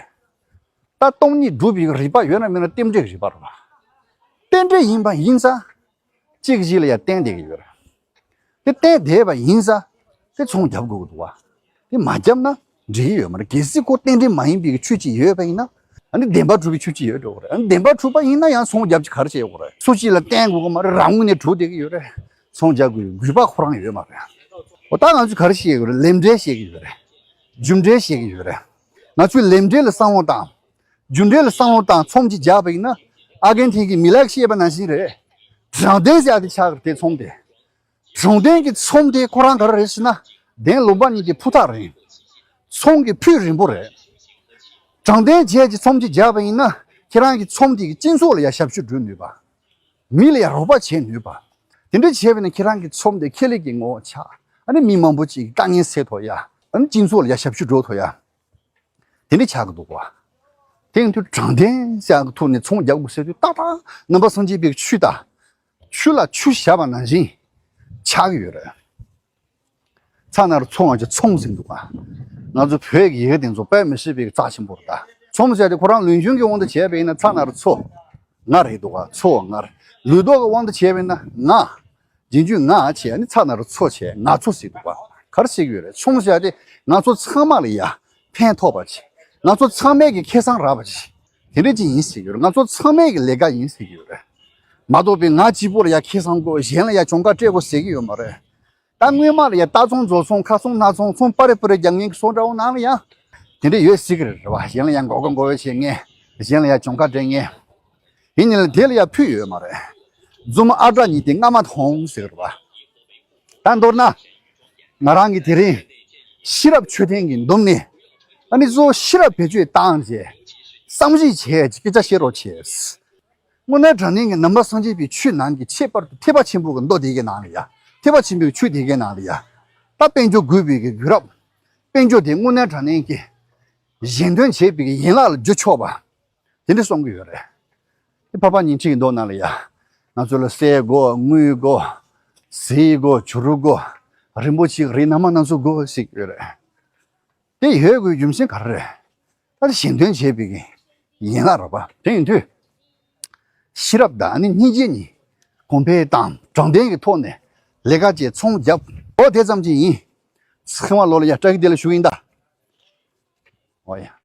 ད་སྟོང་ཉིད་སྒྲུབ་པའི་རིགས་པ་ཡོད་ན་མེད་ན་རྟེན་འབྲེལ་གྱི་རིགས་པ་རེད་བ། རྟེན་འབྲེལ་ཡིན་པ་ཡིན་ཙང་། གཅིག་གིས་གཅིག་ལ་ཡ་བརྟེན་བསྡད་ཀྱི་ཡོད་རེད། དེ་བརྟེན་བསྡད་པ་ཡིན་ཙང་། དེ་ཚོང་རྒྱབ་དགོས་ཀྱི་འདུག་བ། དེ་མ་བརྒྱབ་ན་འགྲིག་གི་ཡོད་མ་རེད། གལ་སྲིད་ཁོ་རྟེན་འབྲེལ་མ་ཡིན་པའི་ཆོས་ཅིག་ཡོད་པ་ཡིན་ན། ཨ་ནི་བདེན་པ་གྲུབ་པའི་ཆོས་ཅིག་ཡོད་འགྲོ་གི་རེད། ཨ་ནི་བདེན་པ་གྲུབ་པ་ཡིན་ན་ཡང་ཚོང་རྒྱབ་ཀྱི་ག་རེ་བྱེད་དགོས་རེད། སུ་གཅིག་ལ་བརྟེན་དགོས་ཀྱི་མ་རེད། རང་ངོས་ནས་གྲུབ་བསྡད་ཀྱི་ཡོད་རེད། ཚོང་རྒྱག་དགོས་དགོས་པ་ཁོ་རང་ཡོད་མ་རེད། འོ་ད་ང་ཚོས་ག་རེ་བཤད་ཀྱི་ཡོད་རེད། ལས་འབྲས་བཤད་ཀྱི་ཡོད་རེད། རྒྱུ་འབྲས་བཤད་ཀྱི་ཡོད་རེད། ང་ཚོས་ལས་འབྲས་ལ་བསམ་བློ་བཏང་། རྒྱུ་འབྲས་ལ་བསམ་བློ་བཏང་། ཚོང་ཅིག་རྒྱག་པ་ཡིན་ན། ཨ་རྒན་ཐིང་གིས་མི་ལགས་བཤད་པ་ནང་བཞིན་རེད། དྲང་བདེན་ཟེར་ཡ་དེ་ཆགས་ཀྱི་རེད། དེ་ཚོང་དེ། དྲང་བདེན་གྱི་ཚོང་དེ་ཁོ་རང་ག་རེ་རེད་ཟེར་ན། གདན་ལུང་པ་གཉིས་ཀྱི་ཕུ་ཐག་རིང་། ཚོང་གི་ཕུད་རིང་པོ་རེད། དྲང་བདེན་བྱས་ཀྱི་ཚོང་ཅིག་རྒྱག་པ་ཡིན་ན། ཁྱེད་རང་གི་ཚོང་དེ་གི་སྤྱི་ཚོགས་ལ་ཡ་ཞབས་ཞུ་སྒྲུབ་ནུས་པ། མི་ལ་ཡ་རོགས་པ་བྱེད་ནུས་པ། དེ་འདྲ་བྱས་པ་ཡིན་ན་ཁྱེད་རང་གི་ཚོང་དེ་ཁེ་ལས་ཀྱི་ངོ་བོ་ཆགས། ཨ་ནི་མི་མང་པོ་ཅིག་དཀའ་ངལ་སེལ་ཐུབ་ཡ། ཨ་ནི་སྤྱི་ཚོགས་ལ་ཡ་ཞབས་ཞུ་སྒྲུབ་ཐུབ་ཡ། དེ་འདྲ་ཆགས་ཀྱི་འདུག་བ། དེ་ཡིན་དུས་དྲང་བདེན་ཟེར་ཡག་གི་ཐོག་ནས་ཚོང་རྒྱག་དགོས་ཟེར་དུས་ཏག་ཏག་ནང་པ་སངས་རྒྱས་པའི་ཆོས་དང་། ཆུ་ལ་ཆུ་བཞག་པ་ནང་བཞིན་ཆགས་ཀྱི་ཡོད་རེད། ཚ་ན་རུ་ཚོ་ང་ཚོ་ཚོང་ཟེར་འདུག་ག། ང་ཚོ་བོད་ཀྱི་ཡི་གེ་དེ་ཚོ་དཔེ་མི་སྲིད་པའི་རྩ་ཆེན་པོ་རེད་ད། ཚོང་ཟེར་དེ་ཁོ་རང་ལུང་གཞུང་གི་དབང་དུ་བྱས་པ་ཡིན་ན་ཚ་ན་རུ་ཚོ། ང་རེད་འདུག་ག། ཚོ་ང་རེད། ལུགས་ལྡོག་གི་དབང་དུ་བྱས་པ་ཡིན་ན་ང་། རྗེས་འཇུག་ང་བྱས་ནི་ཚ་ན་རུ་ཚོ་བྱས་ང་ཚོ་ཟེར་འདུག་ག། ག་རེ་ཟེར་གྱི་ཡོད་རེད། ཚོང་ཟེར་དེ་ང་ཚོ་ཚང་མ་ལ་ཡ་ཕན་ཐོགས་པ་བྱས། ང་ཚོ་ཚང་མས་ཀྱི་ཁེ་བཟང་རག་པ་བྱས། དེ་འདྲ་ཅིག་ཡིན་ཟེར་གྱི་ཡོད་རེད། ང་ཚོ་ཚང་མས་ཀྱི་ལས་ཀ་ཡིན་ཟེར་གྱི་ཡོད་རེད། མ་གཏོགས་པའི་ང་གཅིག་པོ་ལ་ཡ་ཁེ་བཟང་དགོས། གཞན་ལ་ཡ་གྱོང་ཁ་སྤྲད་དགོས་ཟེར་གྱི་ཡོད་མ་རེད། ད་སྔོན་མ་ལ་ཡ་སྟག་ཚོང་རྫོང་ཚོང་ཁ་ཚོང་སྣ་ཚོང་ཚོང་སྤར་རེ་སྤར་རེ་རྒྱག་མཁན་གྱི་ཚོང་འདྲ་བོ་ནང་ལ་ཡ། དེ་འདྲ་ཡོད་སྲིད་ཀྱི་རེད་བ། གཞན་ལ་ཡ་མགོ་སྐོར་མགོ་སྐོར་བྱེད་མཁན། གཞན་ལ་ཡ་གྱོང་ཁ་སྤྲད་མཁན། ཡིན་ནའི་ལ་དེ་ལ་ཡ་ཕུད་ཡོད་མ་རེད། རྫུན་མ་ཨ་བྲ་ཉིད་དེ་རྔ་མ་མཐོང་ཟེར་བ། ད་མདོར་ན། ང་རང་གིས་དེ་རིང་། ཤེས་རབ་མཆོད་རྟེན་གྱི་མདུན་ནས། ཨ་ནི་གཙོ་བོ་ཤེས་རབ་བེད་སྤྱོད་བཏང་རྗེས། བསམ་གཞིག་བྱས་རྗེས་སྐད་ཆ་བཤད་རོགས་བྱས། དངོས་གནས་དྲང་གནས་ཀྱི་ནང་པ་སངས་རྒྱས་པའི་ཆོས་ནང་གི་ཁྱད་པར་དུ་ཐེག་པ་ཆེན་པོ་གི་མདོ་དེ་གའི་ནང་ལ་ཡ། ཐེག་པ་ཆེན་པོའི་ཆོས་དེ་གའི་ནང་ལ་ཡ། ད་དཔལ་འབྱོར་དགོས་པའི་གི་དུས་རབས། དཔལ་འབྱོར་དེ་དངོས་གནས་དྲང་གནས་ཀྱི་གཞན་དོན་བྱེད་པའི་གི་ཡན་ལག་ལ་བསྒྱུར་ཆོག་པ། དེ་འདྲ་གསུང་གི་ཡོད་རེད། དེ་འཕགས་པ་ཉི་ཁྲི་གི་མདོ་ནང་ལ་ཡ། ང་ཚོ་ལ་གསེར་དགོས། དངུལ་དགོས། གཟི་དགོས། བྱུ་རུ་དགོས། རིན་པོ་ཆེའི་རིགས་སྣ་མང་སྣ་ཚོགས་དགོས་ཟེར་གྱི་ཡོད་རེད། དེ་ཡོད་དགོས་རྒྱུ་མཚན་ག་རེ་རེད། ད་གཞན་དོན་བྱེད་པའི་གི་ཡན་ལག་རེད་པ། དེ་ཡིན་དུས། ཤེས་རབ་དང་ནི་སྙིང་རྗེ་གཉིས་གོང་འཕེལ་བཏང་། དྲང་བདེན་གྱི་ཐོག་ནས་ལས་ཀ་བྱས་ཚོང་བརྒྱབ། འོ་དེ་ཙམ་གྱིས་ཡིན། ཚེ་དབང་ལོ་ལ་ཡ་བཀྲ་ཤིས་བདེ་ལེགས་ཞུ་གི་ཡིན་ད། འོ་ཡ།